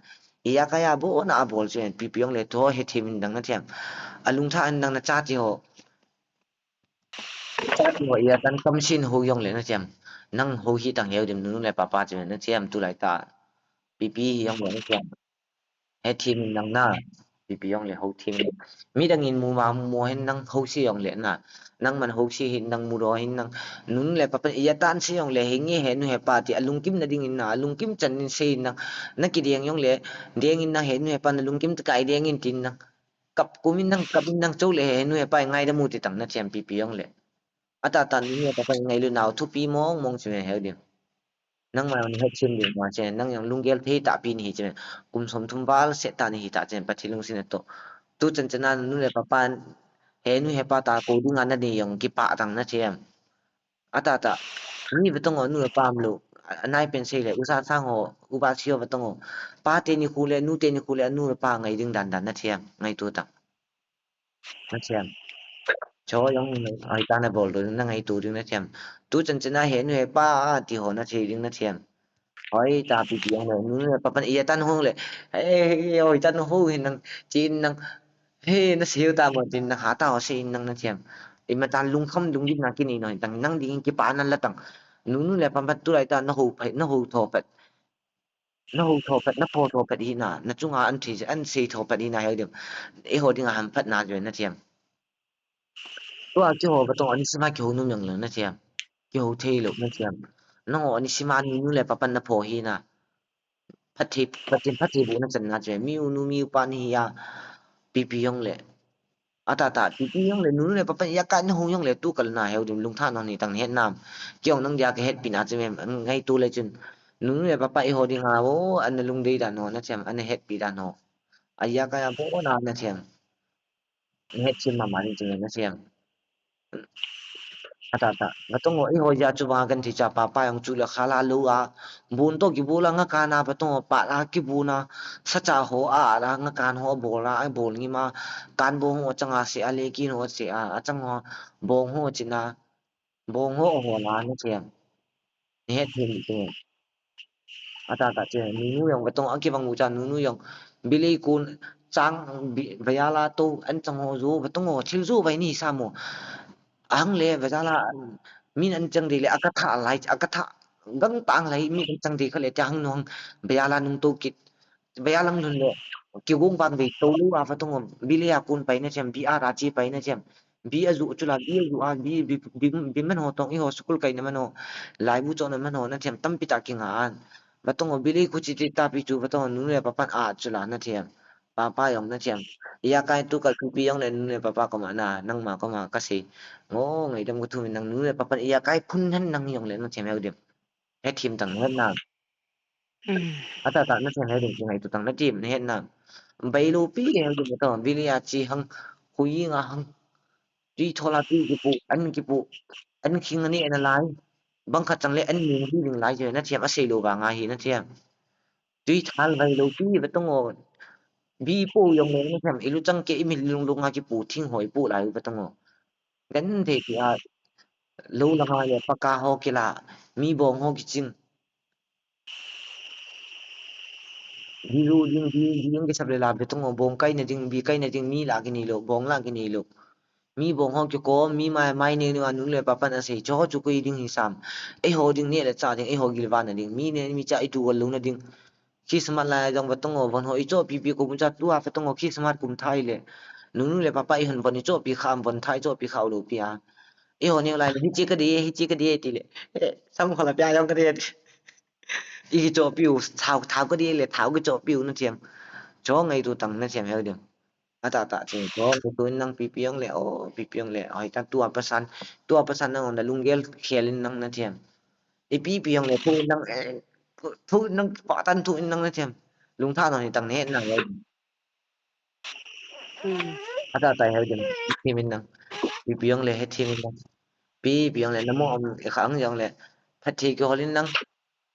Iya kaya bo na a bol chen, pi pi ong le tho he thim in dang na thiam. A lung tha an dang na cha ti ho. Cha ti ho iya tan kam sin ho yong le na thiam. Nang ho hi tang heu dim nun le pa pa chen na thiam tu lai ta. Pi pi hi yong le na thiam. He thim in nang na, pi pi jong le ho thim in. Mi dang in mu ma mu hen nang ho si jong le na. Nang man ho si hin nang mu do hin nang. Nun le pa pan iya tan si jong le he nge he nu he pa ti a lungkim na ding in na, a lungkim chan in sei in nang. Na kideng jong le, deng in nang he nu he pa na lungkim ta kai deng in tin nang. Kap kum in nang, kap in nang chou le he nu he pa ngai da mu ti tang na thiam pi pi jong le. Ata ta nu le pa pan ngailu nau thupi mong mong chu he heu dim. Nangma jong ni het sim ding ma chen, nang jong lunggel thei tahpi ni hi chen, kum som thum val set ta ni hi ta chen, Pathen lungset na toh. Tu chan chan a nu le pa pan, he nu he pa ta ko ding a na ni jong kipah tang na thiam. Ata ta, mi vatong o nu le pa um lo, a nai pen sei le, u sa sang ho, u ba si ho vatong o. Pa te ni khu le, nu te ni khu le, a nu le pa ngai ding dan dan na thiam, ngaitu tang. Na thiam. Cho jong hoitah na bol ding, na ngaito ding na thiam. Tu chan chan a he nu he pa ti ho na thei ding na thiam. Hoitah pi pi jong le, nu le pa pan i atan hung le. He, he, hoitah na ho hin nang, chin nang. He, na siu ta mo, chin nang ha ta ho se in nang na thiam. I ma tan lungkham lungdip na kini no, tang nang ding kipa nan la tang. Nu nu le pa pan tu lai ta na ho phat, na ho tho phat. Na ho tho phat, na pho tho phat hi na, na chunga an thi, an sei tho phat hi na he ding. I ho ding a ham phat na jo na thiam. Tua kiho va tong ani sima kiho nu myang lang na thiam. Kiho thei lo na thiam. Nang ani sima nu nu le pa pan na pho hi na. Phat thei, phat thei, phat thei bu na chan na thiam. Mi u nu mi u pa ni hi ya. Pi pi jong le. Ata ta, pi pi jong le, nu nu le pa pan ya ka na hu jong le tu kal na he ding lung tha no ni tang het nam. Kiong nang dia ka het pi na thiam em, ngaito le chun. Nu nu le pa pa i ho ding a o, an na lung dei da no na thiam, an na het pi da no. A ya ka ya bo na na thiam. Nge chin mama ni chin na thiam. Ata ta. Vatong o, i ho ya chu vang kan thi cha pa pa jong chu le khala lo a. Bun to kibul a nga kana vatong o pa la kibuna. Sa cha ho a la nga kan ho bol a, ai bol ngi ma. Kan bong ho changa se a le kin ho se a, a chang ho bong ho china. Bong ho ho la na thiam. Ni het thim ni thiam. Ata ta che, nu nu jong vatong a kivang u cha nu nu jong. Bilei kun chang bi, vayala to, an chang ho jo, vatong ho thil jo vai ni sa mo. Ahang le, vayala, min an chang dei le, akatha lai, akatha, gang tang lai, min an chang dei kha le, cha hang nu hang, vayala nung to kit. Vayala lhun le, kigong vang vei to lu a vatong ho, bilei a kun pai na thiam, bi a ra chi pai na thiam. Bi a ju chu la, bi a ju a, bi, bi, bi, bi man ho tong, i ho school kai na man ho, laibu cho na man ho, na thiam tampi ta kinga an. Vatong o bilei khu chi ti ta pi chu, vatong o nu le pa pan a chu la, na thiam. Pa pa jong na thiam. Ya kai tu kal pi pi jong le nu le pa pa koma na, nang ma koma ka sei. Ngo, ngaidam ka thu min nang nu le pa pan ya kai phun han nang jong le na thiam he ding. He thim tang na na. Mm. Ata ta na thiam he ding, ngaito tang na thiam, na het na. Bai lo pi he ding vatong o, bilei a chi hang, hui nga hang. Tui thola tui kipu, an kipu, an khing ani an lai. Bang khat chang le an ning hi ding lai je na thiam a sei lo vang a hi na thiam. Tui thal vai lo pi vatong o. Bi po jong le na thiam, i lu chang ke i mi lung lung a kipu thing hoi pu lai vatong o. Gan thei ti a lo langa le paka ho kila, mi bong ho kiching. Bi lu ding, bi, bi ding kisap le la, vatong o, bong kai na ding, bi kai na ding, mi la kini lo, bong la kini lo. Mi bong ho kiko, mi mai, mai ne nu a nu le pa pan a sei, cho chu koi ding hi sam. Ei ho ding ne le cha ding, ei ho gil va na ding, mi ne, mi cha i tu gol lo na ding. Christmas la jong vatong o, von ho i cho pi pi ko mun cha tu a vatong o, Christmas kum thai le. Nu nu le pa pa i hon von i cho pi kha, von thai cho pi kha lo pi a. I ho ne lai le, hi chi ka di, hi chi ka di ti le. Eh, sam ho la pia jong ka di. I kichohpiu, thao, thao kadi le, thao kichohpiu na thiam. Cho ngaito tang na thiam he ding. Ata ta che, cho ngaito in nang pi pi jong le, o, pi pi jong le, hoi ta tua pasan, tua pasan nang na lunggel khel in nang na thiam. I pi pi jong le, thu in nang, eh, thu, thu in nang, pa tan thu in nang na thiam. Lungtha no ni tang ne na le. Hmm. Ata ta he ding, thim in nang. Pi pi jong le, he thim in nang. Pi pi jong le, na mo om, e kha ang jong le. Phat thei kihol in nang.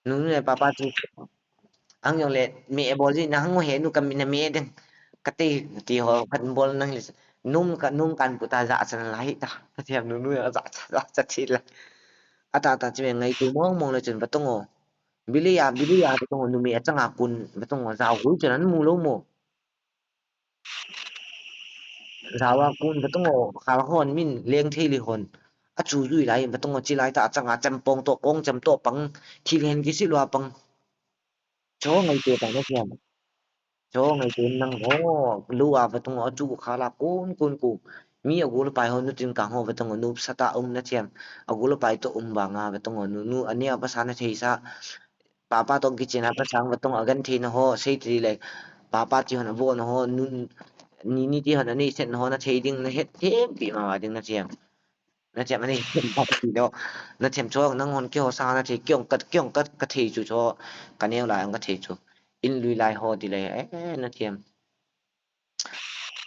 Nu nu le pa pa chu. Ang jong le, me e bol ji na hang he nu kam na me ding. Ka te ti ho khat bol nang le. Num ka, num kan pu ta ja chan lai ta. Ka thiam nu nu ja cha, ja cha thi la. Ata ta chu ngaito mong mong le chun vatong o. Bili ya, bili ya vatong o, nu me a changa kun vatong o, ja hu chu nan mu lo mo. Jawa kun vatong o, khal hon min leng thei li hon. A chu jui lai, vatong o chi lai ta, a changa chempong to, kong chem to pang, thil hen kisi lua pang. Cho ngaito ta na thiam. Cho ngaito nang o, lu a vatong o, a chu khala kun, kun, kun. Mi a gul pai ho, nu tin kang ho, vatong o, nu sa ta um na thiam. A gul pai to um vang a, vatong o, nu, nu, a nia pasa na thei sa. Papa tong kichen a pasang vatong a gan thei na ho, sei ti le. Papa ti hon a vo na ho, nun, ni, ni ti hon a nei set na ho, na thei ding, na het them pi ma ma ding na thiam. Na thiam ani, pa ti do. Na thiam cho, nang hon ki ho sa na thei, kiong kat, kiong kat, ka thei chu cho. Ka neo lai ang ka thei chu. In lui lai ho ti le, eh, eh, na thiam.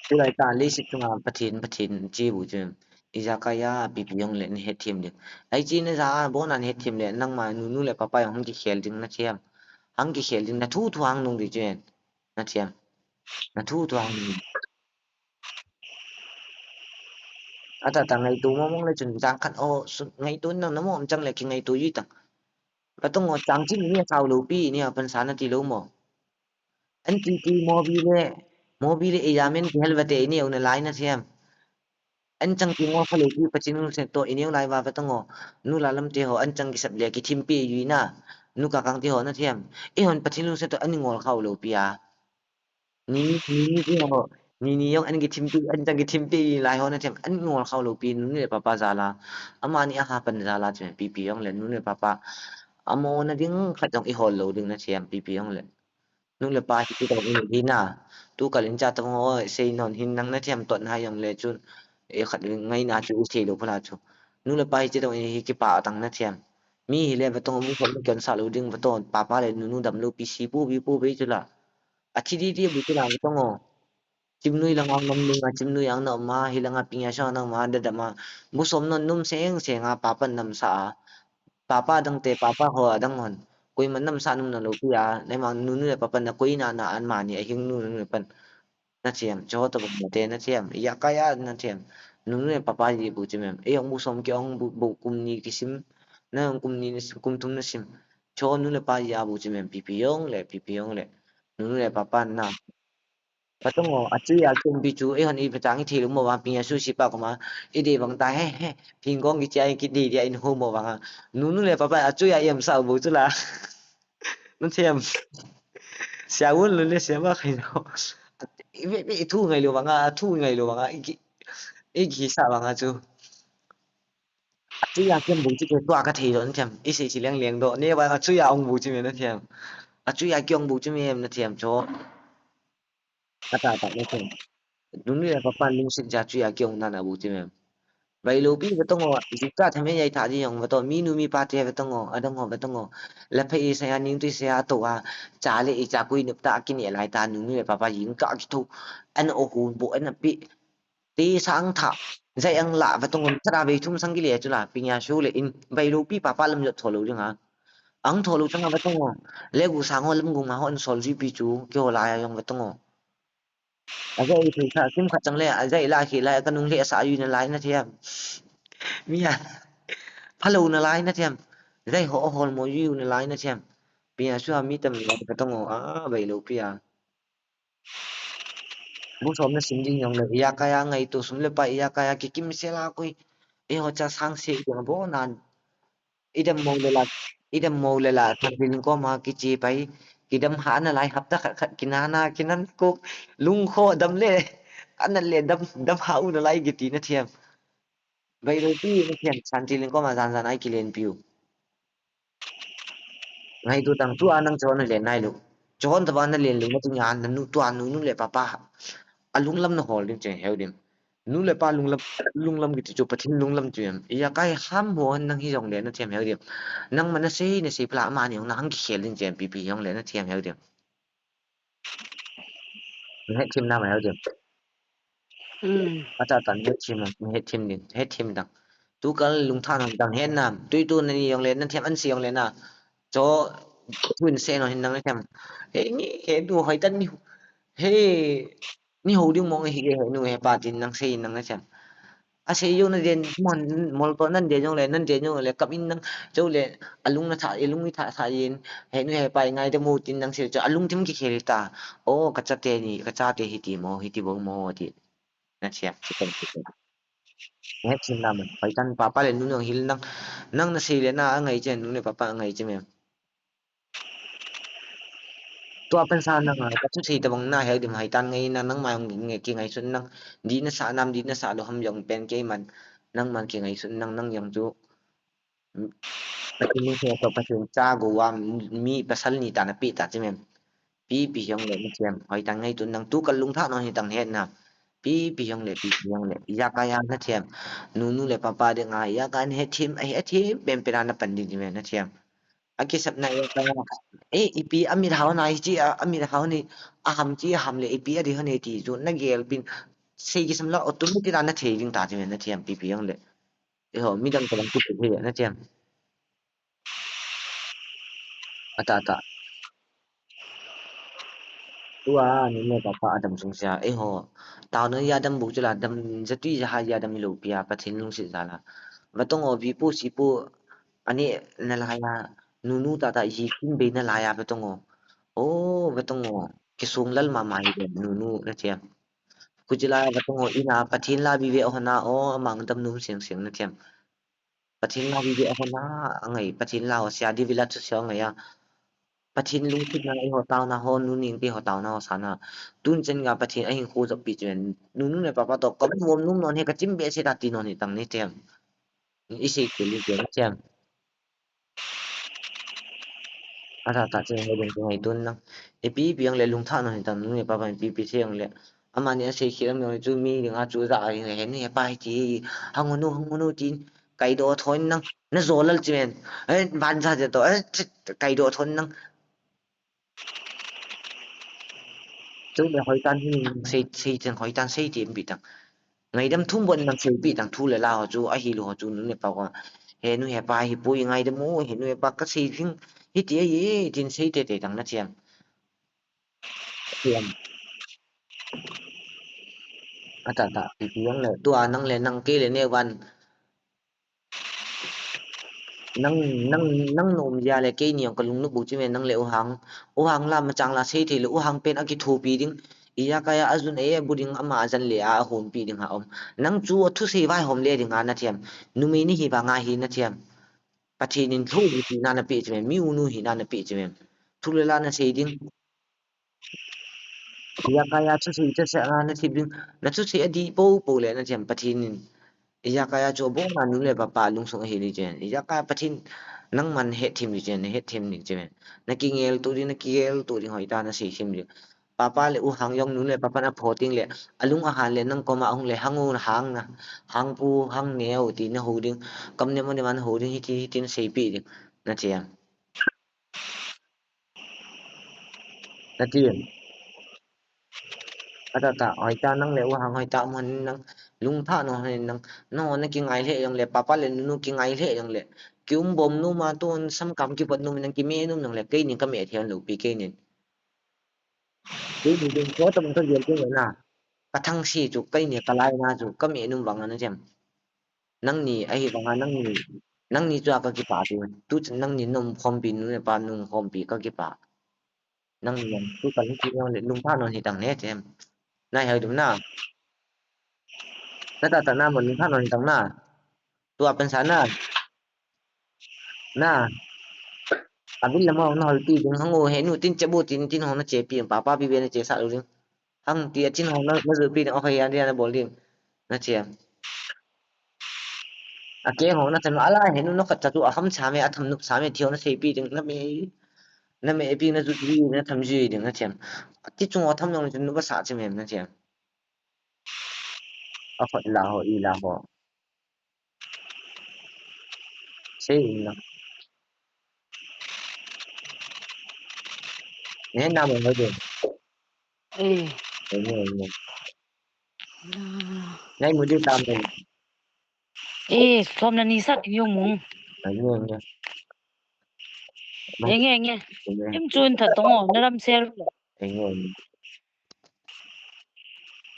Tulai ta leiset chunga Pathen, Pathen chi bu chu. Ijakai a pi pi jong le na het them le. Ai chi na ja a bon an het them le, nangma nu nu le papa jong hang kikhel ding na thiam. Hang kikhel ding na thu thu hang nung di chu. Na thiam. Na thu thu hang nung. Ata ta ngaito mong mong le chun jang khat o su ngaito nang na mong chang le kingaito ji tang. Patong o chang chin ni sao lo pi ni a pan sa na ti lo mo. An ti ti mo bi le mo bi le e ya men ki hel va te ni o na lai na thiam. An chang ki ngo kha lo pi pa chin nu se to i neu lai va patong o. Nu la lam te ho an chang ki sap le ki thim pi yu na. Nu ka kang te ho na thiam. E hon pa chin nu se to an ngol kha lo pi a. Ni, ni, ni, ni, ho. Ni, ni, yong, an ki thim pi, an chang ki thim pi, lai ho na thiam, an ngol khau lo pi, nu le papa jala. Ama ni a ha pan jala, thiam, pi, pi, yong le, nu le papa. Amo na ding, khat jong i hol lo ding na thiam, pi, pi, yong le. Nu le pa hi, ti tong in hi na. Tu kal in cha tong ho, sei non hin nang na thiam, tot na yong le, chun. E khat ngai na chu, u thei lo pha la chu. Nu le pa hi, ti tong in hi, ki pa tang na thiam. Mi hi le, va tong, mu khom, kion sa lo ding, va tong, papa le, nu, nu dam lo, pi, si, pu, pi, pu, pi, chu la. A thi di di bu chu la tong o. Chimnui langa ngam lunga chimnui ang na ma hi langa pinga sha na ma da da ma. Bu som non num seng seng a papa nam sa a. Papa dang te papa ho a dang hon. Koi man nam sa num na lo pi a. Nei mang nu nu le papa na koi na na an ma ni a hing nu nu le pan. Na thiam cho ta bu te na thiam. Ya ka ya na thiam. Nu nu le papa di bu chi mem. E ong bu som ki ong bu, bu kum ni ki sim. Na ong kum ni na sim kum thum na sim. Cho nu le pa ya bu chi mem pi pi yong le pi pi yong le. Nu nu le papa na. Patong o, a chu ya kum pi chu, e hon i patang i thei lu mo vang pi ya su si pa kuma, i de vang ta he he, ping gong ki chia ki de dia in ho mo vang a. Nu nu le papa a chu ya yam sa bu chu la. Nu thiam. Sia wun lu le sia ma khai no. I ve ve i thu ngai lu vang a, thu ngai lu vang a, i ki, i ki sa vang a chu. A chu ya kum bu chu ke tua ka thei lo nu thiam. I sei si leng leng do. Ne vang a chu ya ong bu chu me na thiam. A chu ya ki ong bu chu me na thiam cho. Ata ta na thiam. Nunu le papa lungset ja chu ya ki ong na na bu ti mem. Vai lo pi va tong o, ji ta thame yai tha ji yong va to, mi nu mi pa te va tong o, a dong o va tong o. La phe i sa ya ning tu sa ya to a, cha le i cha kui nup ta ki ne lai ta nunu le papa ying ka ki tho. An o hu bo an a pi. Ti sang tha. Jai ang la va tong o, cha da ve thum sang ki le chu la, pi nya su le in, vai lo pi papa lam jot tho lo ding a. Ang tho lo chang a va tong o. Le gu sang o lam gu ma ho an sol ji pi chu, ki ho la ya yong va tong o. A jai thei kha, kim khat chang le, a jai la khi lai, ka nung le sa yu na lai na thiam. Mi a, phalo na lai na thiam. Jai ho hol mo yu na lai na thiam. Pi a su a mi tam la ka tong o, a, vai lo pi a. Bu som na sim ding yong le, ya ka ya ngai to sum le pa, ya ka ya ki kim se la koi. E ho cha sang se ki bo nan. Idam mo le la, idam mo le la, thang bil ko ma ki chi pai, kidam ha na lai hapta khat khat kinana, kinan ko, lung kho dam le, ana le dam, dam ha u na lai ki ti na thiam. Vai lo pi na thiam, san ti ling ko ma zan zan ai ki len piu. Ngai tu tang tu anang chon na len nai lu. Chon ta ba na len lu na tu nya na nu tu anu nu le papa. A lunglam na hol ding che heu dim. Nu le pa lunglam, lunglam ki ti chu Pathen lunglam chu em. Iya kai ham ho han nang hi jong le na thiam heu dim. Nang ma na sei, na sei pla ma ni jong na hang ki khel ding che em pi pi jong le na thiam heu dim. Na het thim na ma heu dim. Hmm. Ata tan het thim, het thim ding, het thim dang. Tu kal lungtha na dang het na. Tui tu na ni jong le na thiam an si jong le na. Cho tun se no hin nang na thiam. He ni he du hoi tan ni. He Ni ho ding mong hi ke he nu he pa tin nang sei nang na thiam. A sei yo na den mon mol to nan den jong le nan den jong le kam in nang cho le alung na tha alung i tha tha yin he nu he pa ngai de mo tin nang sei cho alung thim ki khel ta. O ka cha te ni ka cha te hi ti mo hi ti bo mo ti. Na thiam chi kan chi kan. He chin na man pai tan papa le nu nang hil nang nang na sei le na a ngai chen nu le papa a ngai che mem. Tua pansa nang a, ka thu thei tabang na heu dim hai tan ngai na nang ma jong nge ki ngai sun nang, di na sa nam, di na sa lo ham jong pen kei man, nang man ki ngai sun nang, nang jong chu, Pathen ni se to Pathen cha go wa mi pasal ni ta na pi ta chi mem. Pi pi jong le na thiam, hai tan ngai tu nang tu ka lung tha no hi tang het na. Pi pi jong le, pi pi jong le, ya ka ya na thiam. Nu nu le papa de nga, ya ka na het thim, ai het thim, pen pen na pan di chi mem na thiam. A kisap na e ka, e, ipi amit hao na, hichi a, amit hao ni, a ham chi, a ham le, ipi a di hao ni ti, chu na gel pin, sei kisam la, automatic a na thei ding ta, ti na thiam pipi jong le. E ho, midang ka lang tu tu he, na thiam. Ata, ata. Tua, ni me papa adam sung sia, e ho. Taona jadam bou chu la, dam jatui jaha jadam hilou pi a, Pathen lungset jal a. Vatong o, vipu sipu, aneh nalai a, nunu tata ji kin bei nalai a, vatong o. O, vatong o, kisong lal mama hi ve, nunu, na thiam. Kuchila, vatong o, ina, Pathen la vive ahon a, o, amang dam nom seng seng, na thiam. Pathen la vive ahon a, angai, Pathen la ho sia, di vila chu sia angai a. Pathen lungsetna eiho taona ho, nu neng te ho taona ho sana. Tun chen ga Pathen ahin khojop pi chen. Nunu le papa to, ka vom nom non he, ka chim behseh ta ti non hi tang ni thiam. I sei kei le thiam. Ata ta chen he ding ngai tun nang. Ipi pi ang le lungtha non hi tang, nu le papa ipi pi sei ang le. Amani asei khel am jong chu mi ding a chu ja a ding le, he nu he pa hi ti, hang u nu, hang u nu tin, kaidoh thon nang, na jo lal chi men. Eh, ban ja je to, eh, kaidoh thon nang. Chu le hoitan hi, sei, sei chen hoitan sei ti em pi tang. Ngaidam thum bon nang seipi tang, thu le la ho chu, ahilou ho chu, nu le pa ko. He nu he pa hi poi ngaidam u, he nu he pa ka sei ding, hiti ahi, tin sei tete tang na thiam. Thiam. Ata ta, ipi ang le, tua nang le nang kei le ne van. Nang, nang, nang nom jia le keini jong ka lungnom bou chu me nang le U Hang. U Hang la machang la sei thei le U Hang pen akithopi ding. Ijakai a ajun e bu ding ama ajan le a ahonpi ding ha um. Nang chu athusei vaihom le ding a na thiam. Numei nahi vang a hi na thiam. Pathen in lhobu tina na pe chu me. Mi u nu hina na pe chu me. Thu le la na sei ding. Ijakai a thusei thusei a na thip ding, na thusei adih popo le na thiam Pathen in. Ijakai a chu abon a nu le papa lungsung ahi ding chen. Ijakai a Pathen nangman hetthem ding chen, na hetthem ding chen. Na kingel to ding, na kigel to ding hoita na sei thim ding. Papa le U Hang jong nu le papa na pho ting le, alung ahan le nang koma ahung le Hang u Hang na, Hang pu, Hang neo ti na ho ding. Kam ne mo ne man ho ding hiti, hiti na seipi ding. Na thiam. Na thiam. Ata ta, hoita nang le U Hang hoita um hon nang, lungtha nom hon nang, no na kingai le jong le, papa le nunu kingai le jong le, kium bom nom a tun sam kam kipot nom nang kime nom jong le, keini ka me thiam lou pi keini. Keini ding ko tam to jel ding na, ka thangsi chu, keini ka lai na chu, ka me nom vang na thiam. Nangni, ahi vang a nangni, nangni chu a ka kipah tu. Tu chan nangni nom khompi, nu le pa nom khompi ka kipah. Nangni jong, tu kan ti jong le lungtha non hi tang ne, thiam. Na hei dum na. Na ta ta na mo lungtha non hi tang na. Tu a pen sa na. Na. Abin lama na hol pi ding Hang u he nu tin che bu tin tin hong na chepi, papa pi be na che sa lu ding. Hang ti a chin hong na, na zu pi ding, a hoi a dia na bol ding. Na thiam. A ke hong na tham, ala he nu na khat cha tu a ham cha me, a tham nup cha me, thiu na seipi ding, na me, na me pi na zu pi, na tham zu ding, na thiam. Ti chung a tham jong nu ba sa che me, na thiam. A khot la ho, i la ho. Sei in lang. Ne na mo mo de. Eh. Ne, ne, ne. Ngai mu de tam de. Eh, som na ni sat yo mu. Ne, ne. Enge, enge. Em chun tha tong o, na ram sel. Enge, enge.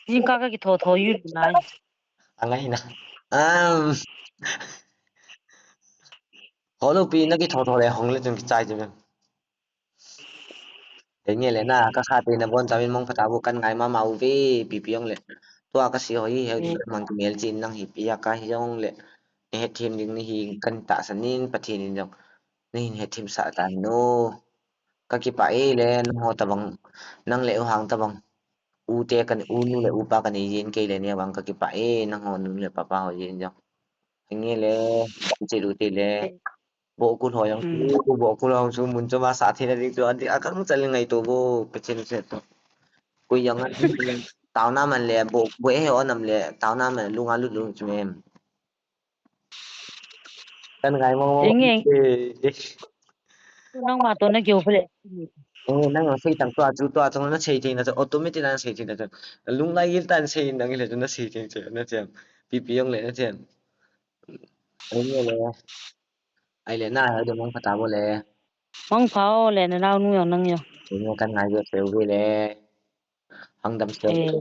Jingkah ka kitho tho u nai. Angai na. Um. Holo pi na kitho tho le hong le chun kichai je. Enge le na ka kha te na bon chamin mong pha ta bu kan ngai mama u ve pi pi ong le. Tua ka si ho hi he mang ki mel chin nang hi pi a ka hi ong le. Ne hetthem ding ni hi kan tahsan in Pathen in jong. Nei hin hetthem sah tan no. Ka kipah e le, nangho tabang, nang le U Hang tabang. U te kan, u nu le u pa kan ei jin kei le ne vang ka kipah e, nangho nu le papa ho jin jong. Enge le, che lu te le. Bo kul ho jong, bo kul ho jong chu mun chu ma sa the na ding chu, a ding a kan mu chal ngai to bo, ka chen se to. Koi jong a, taona man le, bo, bo e he o nam le, taona man, lunga lut lu chu mem. Kan ngai mong mong. Eng, eng. Eh, eh. Nangma to na keu phle. Eh, nang sei tang tua chu tua chu na sei thei na chu automatic na sei thei na chu. Lunglai gil tan sei nang le chu na sei thei chu na chem. Pi pi jong le na chem. Eng le. Ai le na ha do mong pha ta bo le. Mong pha o le na nau nu jong nang jong. Eng kan ngai jo seu ve le. Hang dam seu. Eh.